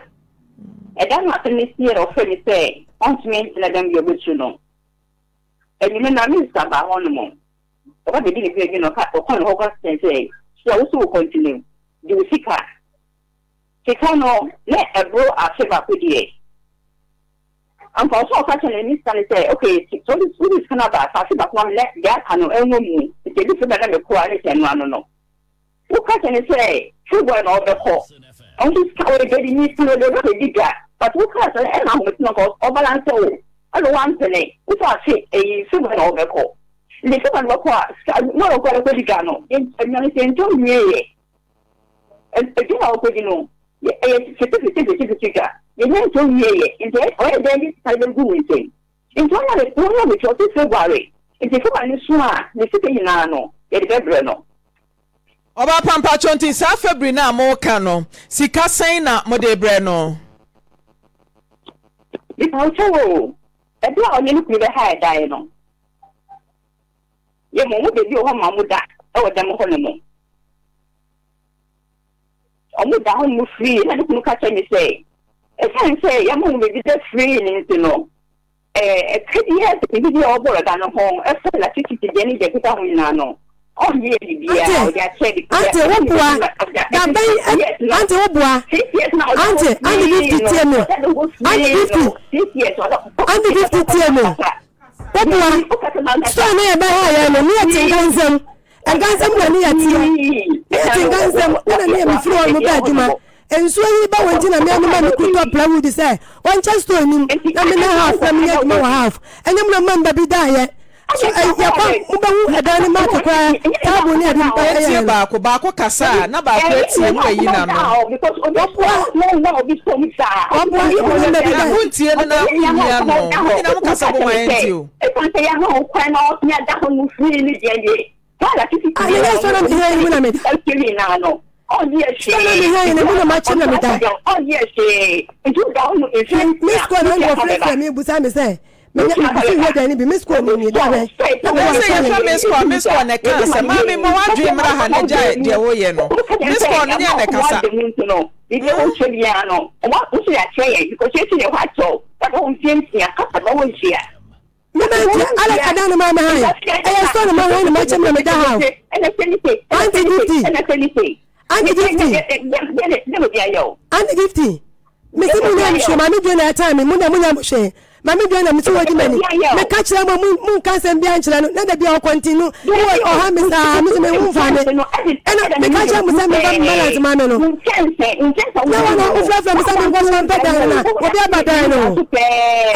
Ɛda no asɛm no siiɛ na ɔfrɛɛ me sɛ ɔntumi ntena dɛm deɛ ɔbɛtu no. Anwummerɛ no na Minista baa hɔ nom. Ɔba bɛdi ne berɛ bi na ɔka ɔkɔɔ ne hɔ kɔka kyerɛɛ no sɛ, Sua wo so wo continue, gye wo sika. Sika no na ɛboro afe baako deɛ. Anka ɔsɛ ɔka kyerɛ ne minista no sɛ, okay, sɛ wode sika no aba a, fa afe baako ma me na deɛ aka no ɛnwɔ mu. Nti ɛdu February na mekɔ a na ɛsɛ ɛno ano no. Woka kyerɛ no sɛ February na ɔbɛkɔ. Ɔno nso sika wei bɛdi ne sika no ɔde bɛdi dwa. But wokaa sɛ ɛna ahomete no nka ɔbalance wo. Ɛna wampene. Wosɛ afe ɛyi February na ɔbɛkɔ. Nti February na ɔbɛkɔ a sika no a ɔkɔ bɛkɔdi dwa no aduane no sɛ yɛntɔ nwieɛ. Adwuma a ɔkɔdi no ɛyɛ fete fete fete fete dwa. Yɛnya ntɔ nwieɛ. Nti ɔyɛ dɛn de sika no bɛgu wo nsam. Nti ɔnya ne ɔnya ne kyɛ ɔse February nti February no so a ne sika nyinaa no yɛde bɛbrɛ no. Ɔbaa pa mpakyɛw nti saa February no a moka no sika sɛn na mode rebrɛ no? Mepawokyɛw oo, ɛberɛ a ɔne ne kunu bɛhae dan no, yɛ mo mo baabi wɔ hɔ ma mo da wɔ dɛm hɔ no mo. Ɔmo da hɔ nom free na ne kunu ka kyerɛ me sɛ ɛsiane sɛ yɛama wɔn baabi da free no nti no ɛka biara sɛ biribi biara a ɔbɔ da no ho ɛfa electricity deɛ ne deɛ ɛkeka ho nyinaa no ɔnyɛ yɛ biribiara ɔde akyɛ de Ante wo boa dabɛn ante wo boa ante ante gifty tie me ante gifty ante gifty tie me wo boa store no yɛ bɛ ha yɛ no ne yɛ te nka nsɛm Nka nsɛm na ne yɛ teɛ. Ne yɛ te nka nsɛm ɛna ne yɛ mefiri hɔ no bɛ adwuma. Nsuo yi ba wɔn ti na mea mema me kuru tɔ plywood sɛ wɔnkyɛ store nim na me na half na menyɛ adwuma wɔ half. Ɛnyɛ mo na mma mba bi daayɛ. So yɛkɔ mobɛhu ɛdan no mark koraa table ne ade mpa ɛyɛ Yɛntie no. baako, baako kasa a na baako atie na wayi n'ano. Wɔboa wɔboa yɛ mo na mma bi Na daayɛ. wontie no na wonyi ano. Mo nyinaa mo kasa bom a yɛntie o. Ɛsiane sɛ yɛama wo kwan na woatumi ada hɔ no free no deɛ deɛ, Ah, me sɔ na mehia yi mu na meda. Sɔ na mehia yi na mu na makye na meda. Me sukuu na nkɔfrɛfrɛ me busa me sɛ menya mesi hwɛ dan no bi me sukuu ni ni da bɛ. Na bɛyɛ sɛ yɛhwɛ me sukuu a me sukuu na ɛka asɛm maame ma w'adwene mmra ha na gyae deɛ woyɛ no me sukuu no nyɛ na ɛkasa. Me ma nti Alex adan no maa me han ɛyɛ store no ma han na ma kyɛm na me da ha o Auntie Gifty Auntie Gifty Auntie Gifty me si mu nya hwee maame dwe na ɛtan me mu na mu nya mo hwee maame dwe na me si wɔ di m'ani me ka kyerɛ mo mu mu nka nsɛm bi ankyerɛ no na da bi ɔkɔntinu mu wɔ ɔha me saa me si me ho nfa me ɛna me ka kyerɛ mo sɛ me ba me balance ma me no na wɔn a wofrɛfrɛ me sɛ menkɔ so mpɛ dan no na obi aba dan no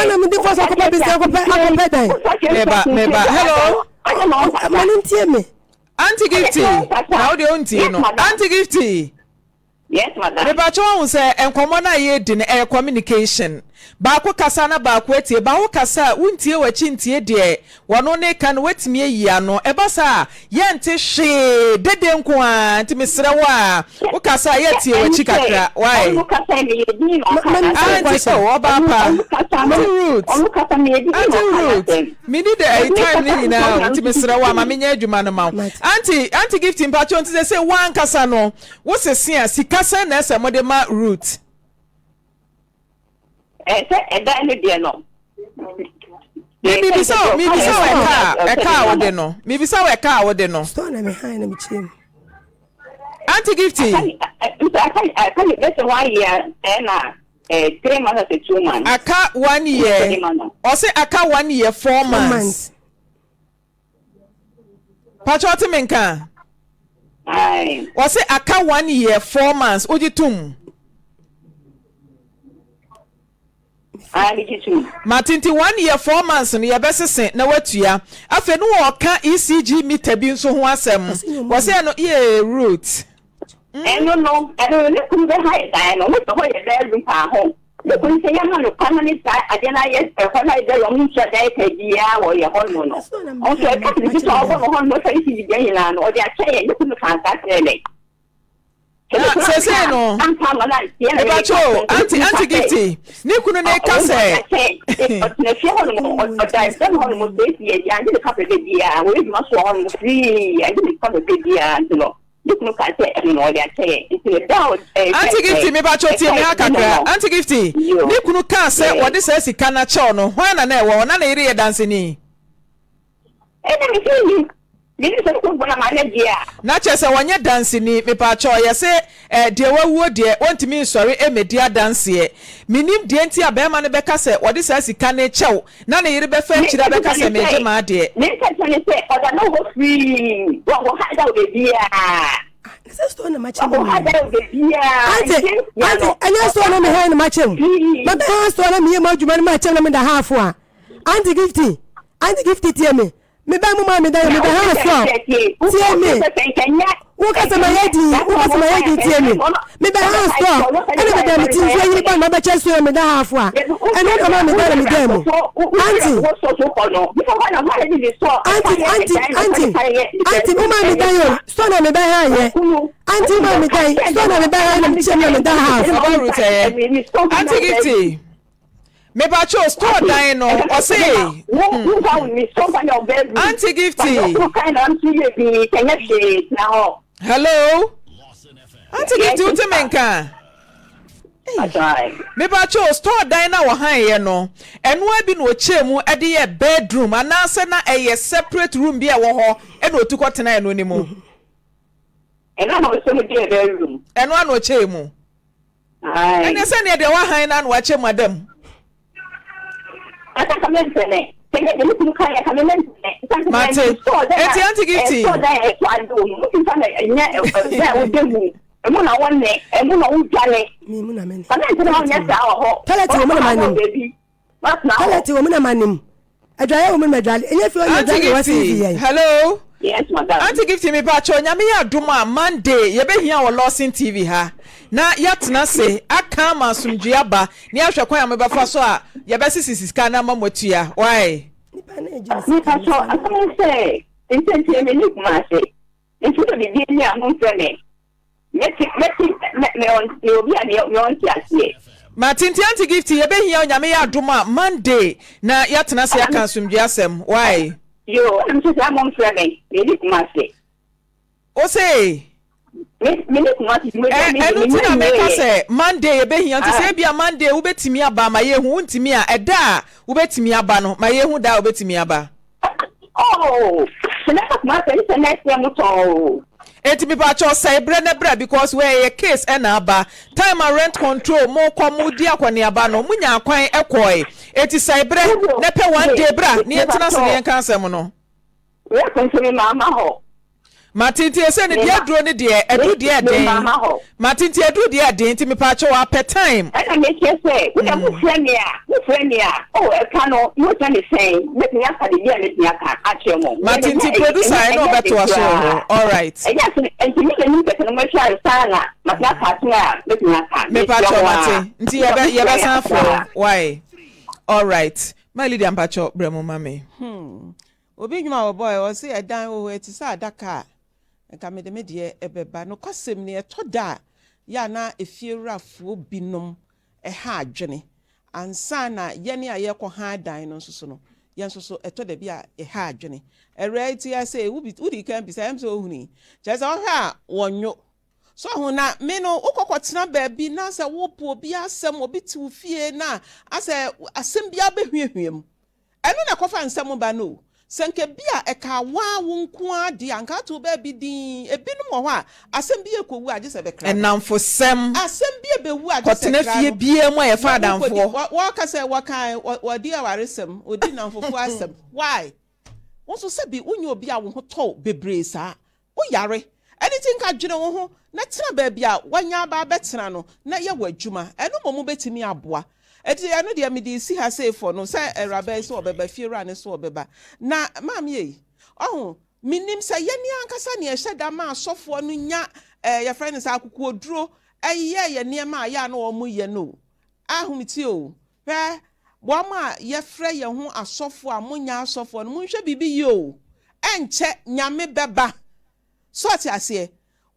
ɛna mede fɔ so akɔpɛ besi akɔpɛ akɔpɛ dan. Meba meba hello. Ma no ntie me. Auntie Gifty na wo deɛ wontie no Auntie Gifty. Yes madam. Mepakyɛ wahu sɛ nkɔmmɔ no a yɛredi no ɛyɛ communication. Baako kasa na baako atie. Baako kasa a wontie w'akyi ntie deɛ wɔno ne ka no watumi ayi ano. Ɛba saa a yɛnte hwee, dede nko ara. Nti mesrɛ wo a wokasa a yɛtie w'akyi kakra. Why? Auntie oh ɔbaa pa. Auntie Ruth. Auntie Ruth. Menni the ɛyi time no nyinaa o nti mesrɛ wo a ma menyɛ adwuma no ma wo. Auntie Auntie Gifty mpakyɛw nti sɛsɛ wo ankasa no Wo sese a, sika sɛn na ɛsɛ mode ma Ruth? Ɛɛ sɛ ɛdan no deɛ no. Mibisa wo, mibisa wo ɛka a, ɛka a wode no. Mibisa wo ɛka a wode no. Store na me han na me kyerɛ mu. Auntie Gifty. Aka aka bɛsɛ one year ɛna eh, 3 months ase 2 months. Aka one year. Ɔse aka one year 4 months. Pakyɛ ɔte me nka? Ɔse aka one year 4 months wogye tom? Ae, megye tom. Mate nti one year 4 months no yɛbɛsese na watua. Afei no wɔɔka ECG meter bi nso ho asɛm. Wɔsɛ ɛno yee Ruth. Ɛno no, ne kunu bɛhae dan no, ne sɛ hɔ yɛ bedroom paa ho. Ne kunu sɛ yɛma no kwan ma ne saa adeɛ no ayɛ ɛhɔ no ayɛ bedroom, ɔmo ntua dan ka biara wɔ yɛ hɔ nom no. Ɔnso ɛka ne sisi a ɔbɔ no hɔ nom sɛ ECG deɛ nyinaa no, ɔde akyɛ yɛn, ne kunu kaa saa kyerɛɛ me. Na sesei no, mepakyɛ o, aunty, aunty Gifty, ne kunu ne ka sɛ. Ɔtena fie hɔ nom, ɔda dɛm hɔ nom sɛsi yɛ deɛ agye ne ka bɛbɛ biara, wɔyɛ adwuma so wɔ hɔ nom free, agye ne ka bɛbɛ biara nti no, ne kunu ka sɛ ɛno no ɔde akyɛ yɛn, nti no da a Aunty Gifty, mepakyɛ tie me ha kakra, aunty Gifty, ne kunu kaa sɛ wɔde saa sika no akyɛw no, hwan na na ɛwɔ hɔ, na ne yere yɛ danseni? Ɛna me sɛ nim. Menim sɛ mekɔ bɔ na mayɛ deɛ a. Na kyerɛ sɛ wɔnyɛ danseni. Mepaakyɛw yɛse eh deɛ wawuo deɛ wɔntumi nsɔre mmɛdi adanseɛ. Menim deɛ nti a bɛɛma no bɛka sɛ wɔde saa sika no rekyɛ wo na ne yere bɛfa akyire abɛka sɛ meegye m'adeɛ. Me nka kyerɛ no sɛ ɔda no hɔ firii wɔnkɔ ha da wɔ baabiaa. Na sɛ store na makyɛ mu. Wɔnkɔ ha da wɔ baabiaa. Ante ante ɛnyɛ store na mehɛn na makyɛ mu. Mabɛha store na meyɛ mu adwuma no makyɛ mu na meda half a. Auntie Gifty, Auntie Gifty tie me. Me ba mu maa me dan me ba ha so a. Tie me. Wo kasa ma yɛ din, wo kasa ma yɛ din tie me. Me ba ha so a. Ɛna bɛbɛ me ti nsuo yiri ba ma bɛkyɛ so me da ha fo a. Ɛna na ma me dan me dan mu. Auntie. Auntie, auntie, auntie. Auntie, wo ma me dan yo. So na me ba ha yɛ. Auntie, wo ma me dan. So na me ba ha na me kyɛ me da ha. Auntie Gifty. Mepakyɛw store dan no ɔse hmm. Auntie Gifty. Hello. Auntie Gifty wote me nka? Mepakyɛw store dan na wɔhan yɛ no ɛnoa bi na ɔkyɛɛ mu ɛde yɛ bedroom anaasɛ na ɛyɛ separate room bi a ɛwɔ hɔ ɛna otu kɔ tena ɛno ne mu. Ɛno na ɔkyɛ mu de yɛ bedroom. Ɛno na ɔkyɛɛ mu. Ɛne sɛdeɛ deɛ wahan no ano akyɛ mu ada mu. Mate. Eti Auntie Gifty. Emu na wɔn ne, emu na wɔn dwane. Toilet wɔ mu na ma nim. Toilet wɔ mu na ma nim. Adwaeɛ wɔ mu na ma dwale. Ɛnyɛ fie ɔnyɛ dwale wɔ si yɛn. Hello. Yes, madam. Auntie Gifty me pa cho nyame yɛ adom a Monday yɛbɛhia wɔ Lawson TV ha na yɛatena se aka ama asomdwoe aba na yɛahwɛ kwan a mobɛfa so a yɛbɛsese sika no ama moatua. Why? Me pa cho asɛm ne sɛ ntɛnkyerɛ me ne Kumase nti wode biribi ani a momfrɛ me. Mɛte mɛte mɛ mɛ mɛ obi a mɛ mɛ ɔnte aseɛ. Mate nti Auntie Gifty yɛbɛhia Onyame yɛ adom a Monday na yɛatena ase aka asomdwie asɛm why? Yoo ɛna mesɛ saa momfrɛ me meni Kumasi. Ose? Me meni Kumasi dwuma bi a medi ɛno nti na meka sɛ Monday yɛbɛhia nti sɛ ebia Monday wobɛtumi aba ma yɛhu wontumi a ɛda a wobɛtumi aba no ma yɛhu da a wobɛtumi aba. Oh, sɛ mɛba Kumasi ɛne sɛ mɛsrɛ mo tɔn o. Enti mepakyɛw sɛe brɛ na bra because wei ɛyɛ case ɛna aba time a rent control mo kɔ mo di akɔneaba no mo nyaa kwan ɛkɔe enti sɛe brɛ na pɛ one day bra na yɛn tena ase na yɛn ka asɛm no. Rent nso me maa ma hɔ. Mate nti ɛsɛ ne deɛ aduro ne deɛ aduru deɛ ɛden mate nti aduru deɛ ɛden nti mepaakyɛw apɛ time. Ɛna mekyerɛ sɛ wo deɛ mo frɛ me a mo frɛ me a oh ɛka no mo frɛ me sɛn mɛtumi aka biribi a mɛtumi aka akyerɛ mo. Mate nti producer ɛna ɔbɛtoa so wɔ hɔ alright. Ɛnyɛ ase nti me m'anim kɛkɛ no mo ahwɛ ansa na matumi aka asɛm a mɛtumi aka. Mepaakyɛw mate nti yɛbɛ yɛbɛsan afrɛ wo why alright my Lydia mpakyɛw brɛ mo ma me. Hmm. Obi nnwom a wɔbɔe, ɔse ɛdan wɔ hɔ ɛte sɛ adaka a, nka mede me deɛ ɛbɛba. Nokwasɛm ni, ɛtɔ da a, yɛ a na efiewurafoɔ binom ha adwene. Ansa na yɛn a yɛrekɔ han dan no nso so no, yɛn nso so ɛtɔ da bi a yɛha adwene. Awuraa yi te ase yi, wodii kan bisa, ɛyɛ me sɛ wohunui. Kyerɛ sɛ wohwɛ a wɔnnwo. So ahu? Na me no, wokɔ kɔtena baabi na sɛ wopo obi asɛm, obi te wo fie na asɛ asɛm biara bɛhuahua mu. Ɛno na ɛkɔfa nsɛm ba no o. Sɛ nka ebia ɛkaa wo ara wo nko ara deɛ a, anka ato wo baabi dinn. Ebinom wɔ hɔ a, asɛm bi rekɔwu a, gye sɛ ɛbɛkra no. Nnamfosɛm. Asɛm bi rebɛwu a, gye sɛ Kɔtena ɛkra fie no. biara mu a yɛfa Na wokɔdi, adamfoɔ. wɔ, wɔka sɛ wɔka, wɔ, wɔdi awaresɛm, wɔdi nnamfofoɔ asɛm. Why? Wo nso sɛbi wonyɛ obi a wo ho tɔ wo bebree saa. Woyare. Ɛno nti nka dwene wo ho na tena baabi a woanya aba abɛtena no na yɛ w'adwuma. Ɛno mmom bɛtumi aboa. Enti ɛno deɛ mede resi ha sei for no sɛ awuraba yi sɛ ɔbɛba, fiewura no sɛ ɔbɛba. Na maame ei, ɔho, menim sɛ yɛne ankasa na yɛhyɛ da ma asɔfoɔ no nya eh, yɛfrɛ no sɛ akokoɔduro yɛ yɛn nneɛma a ɛyɛ a na wɔyɛ no o. Ahometeɛ o. Hwɛ, wɔn a yɛfrɛ yɛn ho asɔfoɔ a monyɛ asɔfoɔ no, monhwɛ biribi yie o. Ɛnkyɛ Nyame bɛba. So ɔte aseɛ?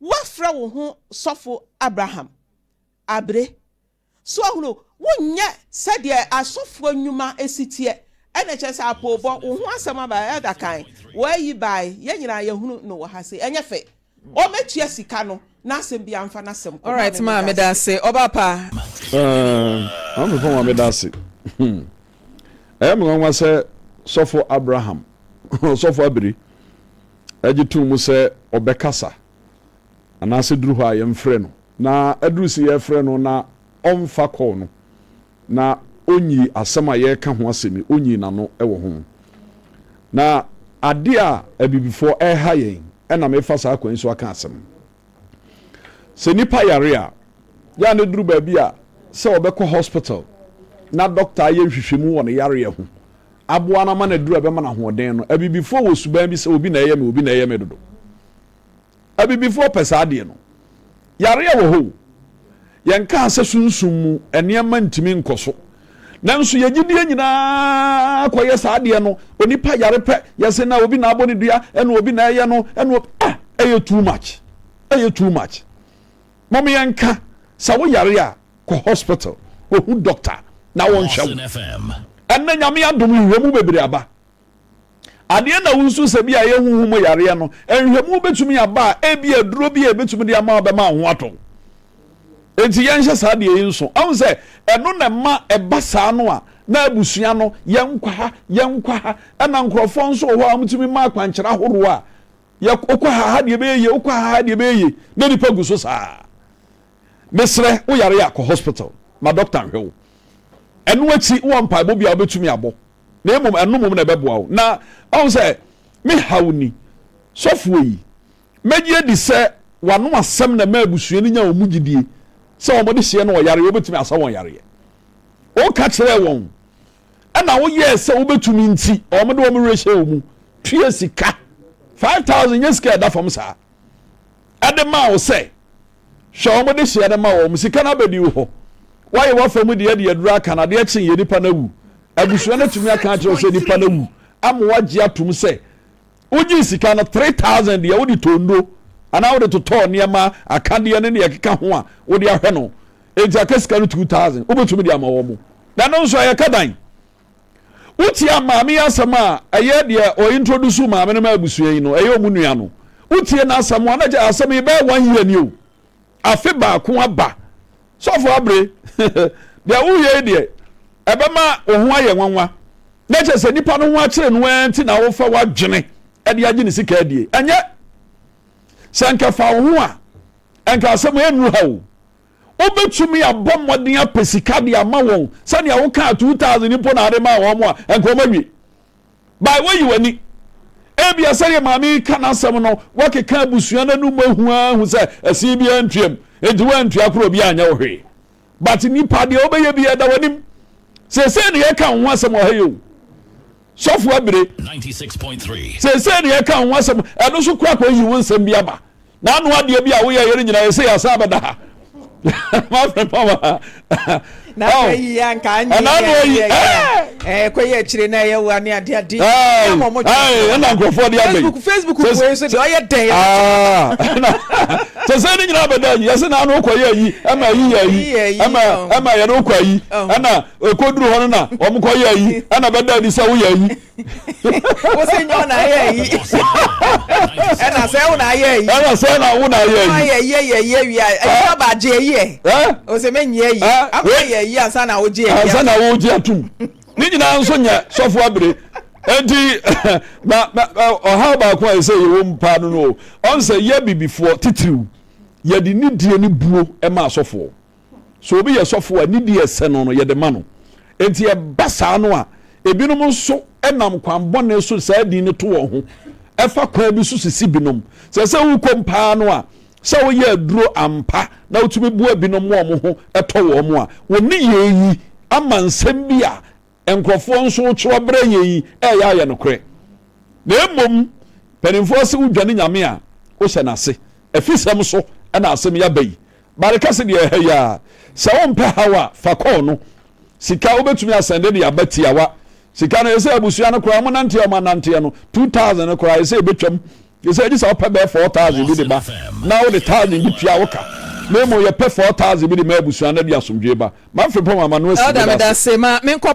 Woafrɛ wo ho sɔfo Abraham. Abre. So ahunu? Wonyɛ sɛdeɛ asɔfoɔ nnwuma si teɛ. Ɛna kyerɛ sɛ apoobɔ, wo ho asɛm aba, Elder kan, wɔayi bae, yɛn nyinaa yɛhunu no wɔ ha sei. Ɛnyɛ fɛ. Ɔmɛtua sika no na asɛm biara mfa n'asɛm kɔ. Alright maa meda ase ɔba pa. Ɛɛ maame fɔn meda ase. Hmm. Ɛyɛ me nwanwa sɛ sɔfo Abraham, sɔfo Abiri, ɛgye tom mu sɛ ɔbɛkasa anaasɛ duru hɔ a yɛmfrɛ no na aduru sɛ yɛfrɛ no na ɔmfa kɔɔ no na onyii asɛm a yɛreka ho asɛm yi, onyii n'ano wɔ ho. Na adeɛ a abibifoɔ ɛreha yɛn ɛna mefa saa kwan yi so aka asɛm. Sɛ nipa yare a, yɛ a na duru baabi a sɛ ɔbɛkɔ hospital na dɔkta ayɛ nhwehwɛmu wɔ ne yareɛ ho aboa no ama no aduru a ɛbɛma no ahoɔden no, abibifoɔ wɔ suban bi sɛ obi na ɛyɛ me, obi na ɛyɛ me dodo. Abibifoɔ pɛ saa adeɛ no. Yareɛ wɔ hɔ o. Yɛnkaa sɛ sunsum mu nneɛma ntumi nkɔ so. Nanso yɛn gyidie nyinaa kɔyɛ saa adeɛ no. Onipa yare pɛ, yɛse na obi na abɔ ne dua, ɛna obi na ɛyɛ no, ɛna obi, ah, ɛyɛ too much. Ɛyɛ too much. Mom yɛnka, sɛ wo yare a, kɔ hospital, kɔhu doctor na wɔnhwɛ wo. Ɛnnɛ Nyame adom nhwehwɛmu bebree aba. Adeɛ na wosu sɛ bi a ɛyɛ honhom mu yareɛ no, nhwɛmu bɛtumi aba a ebi aduro bi a ɛbɛtumi de ama wo bɛma wo ho atɔ wo. Enti yɛnhyɛ saa deɛ yi nso. Ahu sɛ ɛno na ɛma ɛba saa no a na abusua no yɛnkɔ ha, yɛnkɔ ha. Ɛna nkurɔfoɔ nso wɔ hɔ a wɔtumi ma akwankyerɛ ahoroɔ a yɛ wokɔ ha ha deɛ ɛbɛyɛ yie, wokɔ ha ha deɛ ɛbɛyɛ yie na nipa gu so saa. Mesrɛ wo yare a kɔ hospital ma doctor nhwɛ wo. Ɛno akyi wowɔ mpaebɔ bi a wobɛtumi abɔ. na mmom ɛno mmom na ɛbɛboa wo. Na ɔhu sɛ me haw ni, sɔfoɔ yi, mɛgye adi sɛ w'ano asɛm na ɛma abusua no nya wɔn mu gyidie sɛ wɔn de hyeɛ no ɔyareɛ wobɛtumi asa wɔn yareɛ. Woka kyerɛɛ wɔn ɛna woyɛɛ sɛ wobɛtumi nti wɔn de wɔn werɛ hyɛ wɔn mu tua sika 5000 nyɛ sika ɛda fam saa ɛde maa wo sɛ Hwɛ, wɔn de hyeɛ no ma wɔn, sika no abɛdi wo hɔ. Woayɛ w'afa mu deɛ de aduru aka no, adeɛ kye yɛ nipa no awu. Abusua no atumi aka akyerɛ wo sɛ nipa no awu ama woagye atom sɛ wogyee sika no 3000 deɛ wode tɔɔ nnuro anaa wode totɔɔ nneɛma akadeɛ ne deɛ ɛkeka ho a wode ahwɛ no. Enti aka sika no 2000 wobɛtumi de ama wɔn. Na ɛno nso ɛyɛ ka dan. Wotia maame yi asɛm a ɛyɛ deɛ ɔ introduce maame no ma abusua yi no, ɛyɛ ɔmo nua no. Wotie n'asɛm a na kyɛ asɛm yi bɛyɛ one year ni o. Afe baako aba. Sɔfo abere, deɛ woyɛ yi deɛ ɛbɛma wo ho ayɛ nwanwa. Na kyɛ sɛ nipa no ho akyere no ara nti na wofa w'adwene de agye ne sika adie. Ɛnyɛ sɛ nka fa wo ho a, nka asɛm ɛnnuru ha o. Wobɛtumi abɔ mmɔden apɛ sika de ama wɔn sɛnea wokaa 2000 mpo na ade maa wɔn a, ɛnka wɔn awie. By woyi w'ani. Ebia sɛdeɛ maame yi ka n'asɛm no, woakeka abusua no anum ahu ara ahu sɛ ɛsen biara ntuam. Enti woantua koraa obiara anyɛ wo hwee. But nipa deɛ wobɛyɛ biara ɛda w'anim. Seesei na yɛka wo ho asɛm wɔ ha yi o. Sɔfo Abire. Seesei na yɛka wo ho asɛm, ɛno nso koraa kɔyi wo nsɛm bi aba. N'ano adeɛ bi a woyɛ yɛ no nyinaa yɛsɛ yɛasan abɛda ha. Mafrɛ mama. Na afɛ yi ya nka anyi Ɛna ano ayi. Ɛɛ kɔ yɛ akyire na ɛyɛ wa ne ade ade. Ɛɛ ɛna nkurɔfoɔ de abɛyi. Facebook Facebook wei nso deɛ ɔyɛ dɛn. Ɛna sɛ sɛ ne nyinaa bɛda ayi yɛsɛ n'ano kɔ yɛ ayi ɛma ayi yɛ ayi ɛma ɛma yɛde kɔ ayi ɛna ɛkɔduru hɔ no na wɔn kɔ yɛ ayi ɛna bɛda adi sɛ woyɛ ayi. Wo se nyɛ ɔna ayɛ ayi. Ɛna sɛ wo na ayɛ ayi. Ɛna sɛ na wo na ayɛ ayi. Ayɛ ayi ayɛ ayi awie a ayi aba agye ayi ɛ. O sɛ mɛ nyɛ ayi. Akɔ ayɛ ayi ansa na wogye ayi. Ansa na wogye atum. Ne nyinaa nso nyɛ sɔfo abere. Enti na ɔhaw baako a ɛsɛ yɛwɔ mu paa no no ɔn sɛ yɛ bibifoɔ titiriw yɛde nidie ne buo ma asɔfoɔ. Sɛ obi yɛ sɔfo a, nidi a ɛsɛ no no, yɛde ma no. Enti ɛba saa no a, ebinom nso nam kwan bɔne so de saa din no to wɔn ho, fa kwan bi so sisi binom. Sɛ sɛ wokɔ paa no a, sɛ woyɛ aduro ampa na wotumi boa binom ma wɔn ho tɔ wɔn a, wo nneyɛe yi ama nsɛm bi a nkurɔfoɔ nso retwerɛ brɛ yɛn yi reyɛ ayɛ nokorɛ. Na mmom mpanimfoɔ se wodwane Nyame a, wohyɛ n'ase. Afisɛm so na asɛm yi aba yi. Bareka se deɛ ɛha yi ara, sɛ wompɛ haw a, fa kɔɔ no. Sika wobɛtumi asɛnde de aba tiawa. Sika no ɛsɛ abusua no koraa wɔn nanteɛ a wɔn ananteɛ no, 2000 no koraa ɛsɛ ɛbɛtwam. Ɛsɛ gye sɛ wopɛ bɛyɛ 4000 bi de ba na wode 1000 bi tua wo ka. Na mmom yɛpɛ 4000 bi de ma abusua no de asomdwoeɛ ba. M'afepɔn ama no asi Elder meda ase. medase ma menkɔ.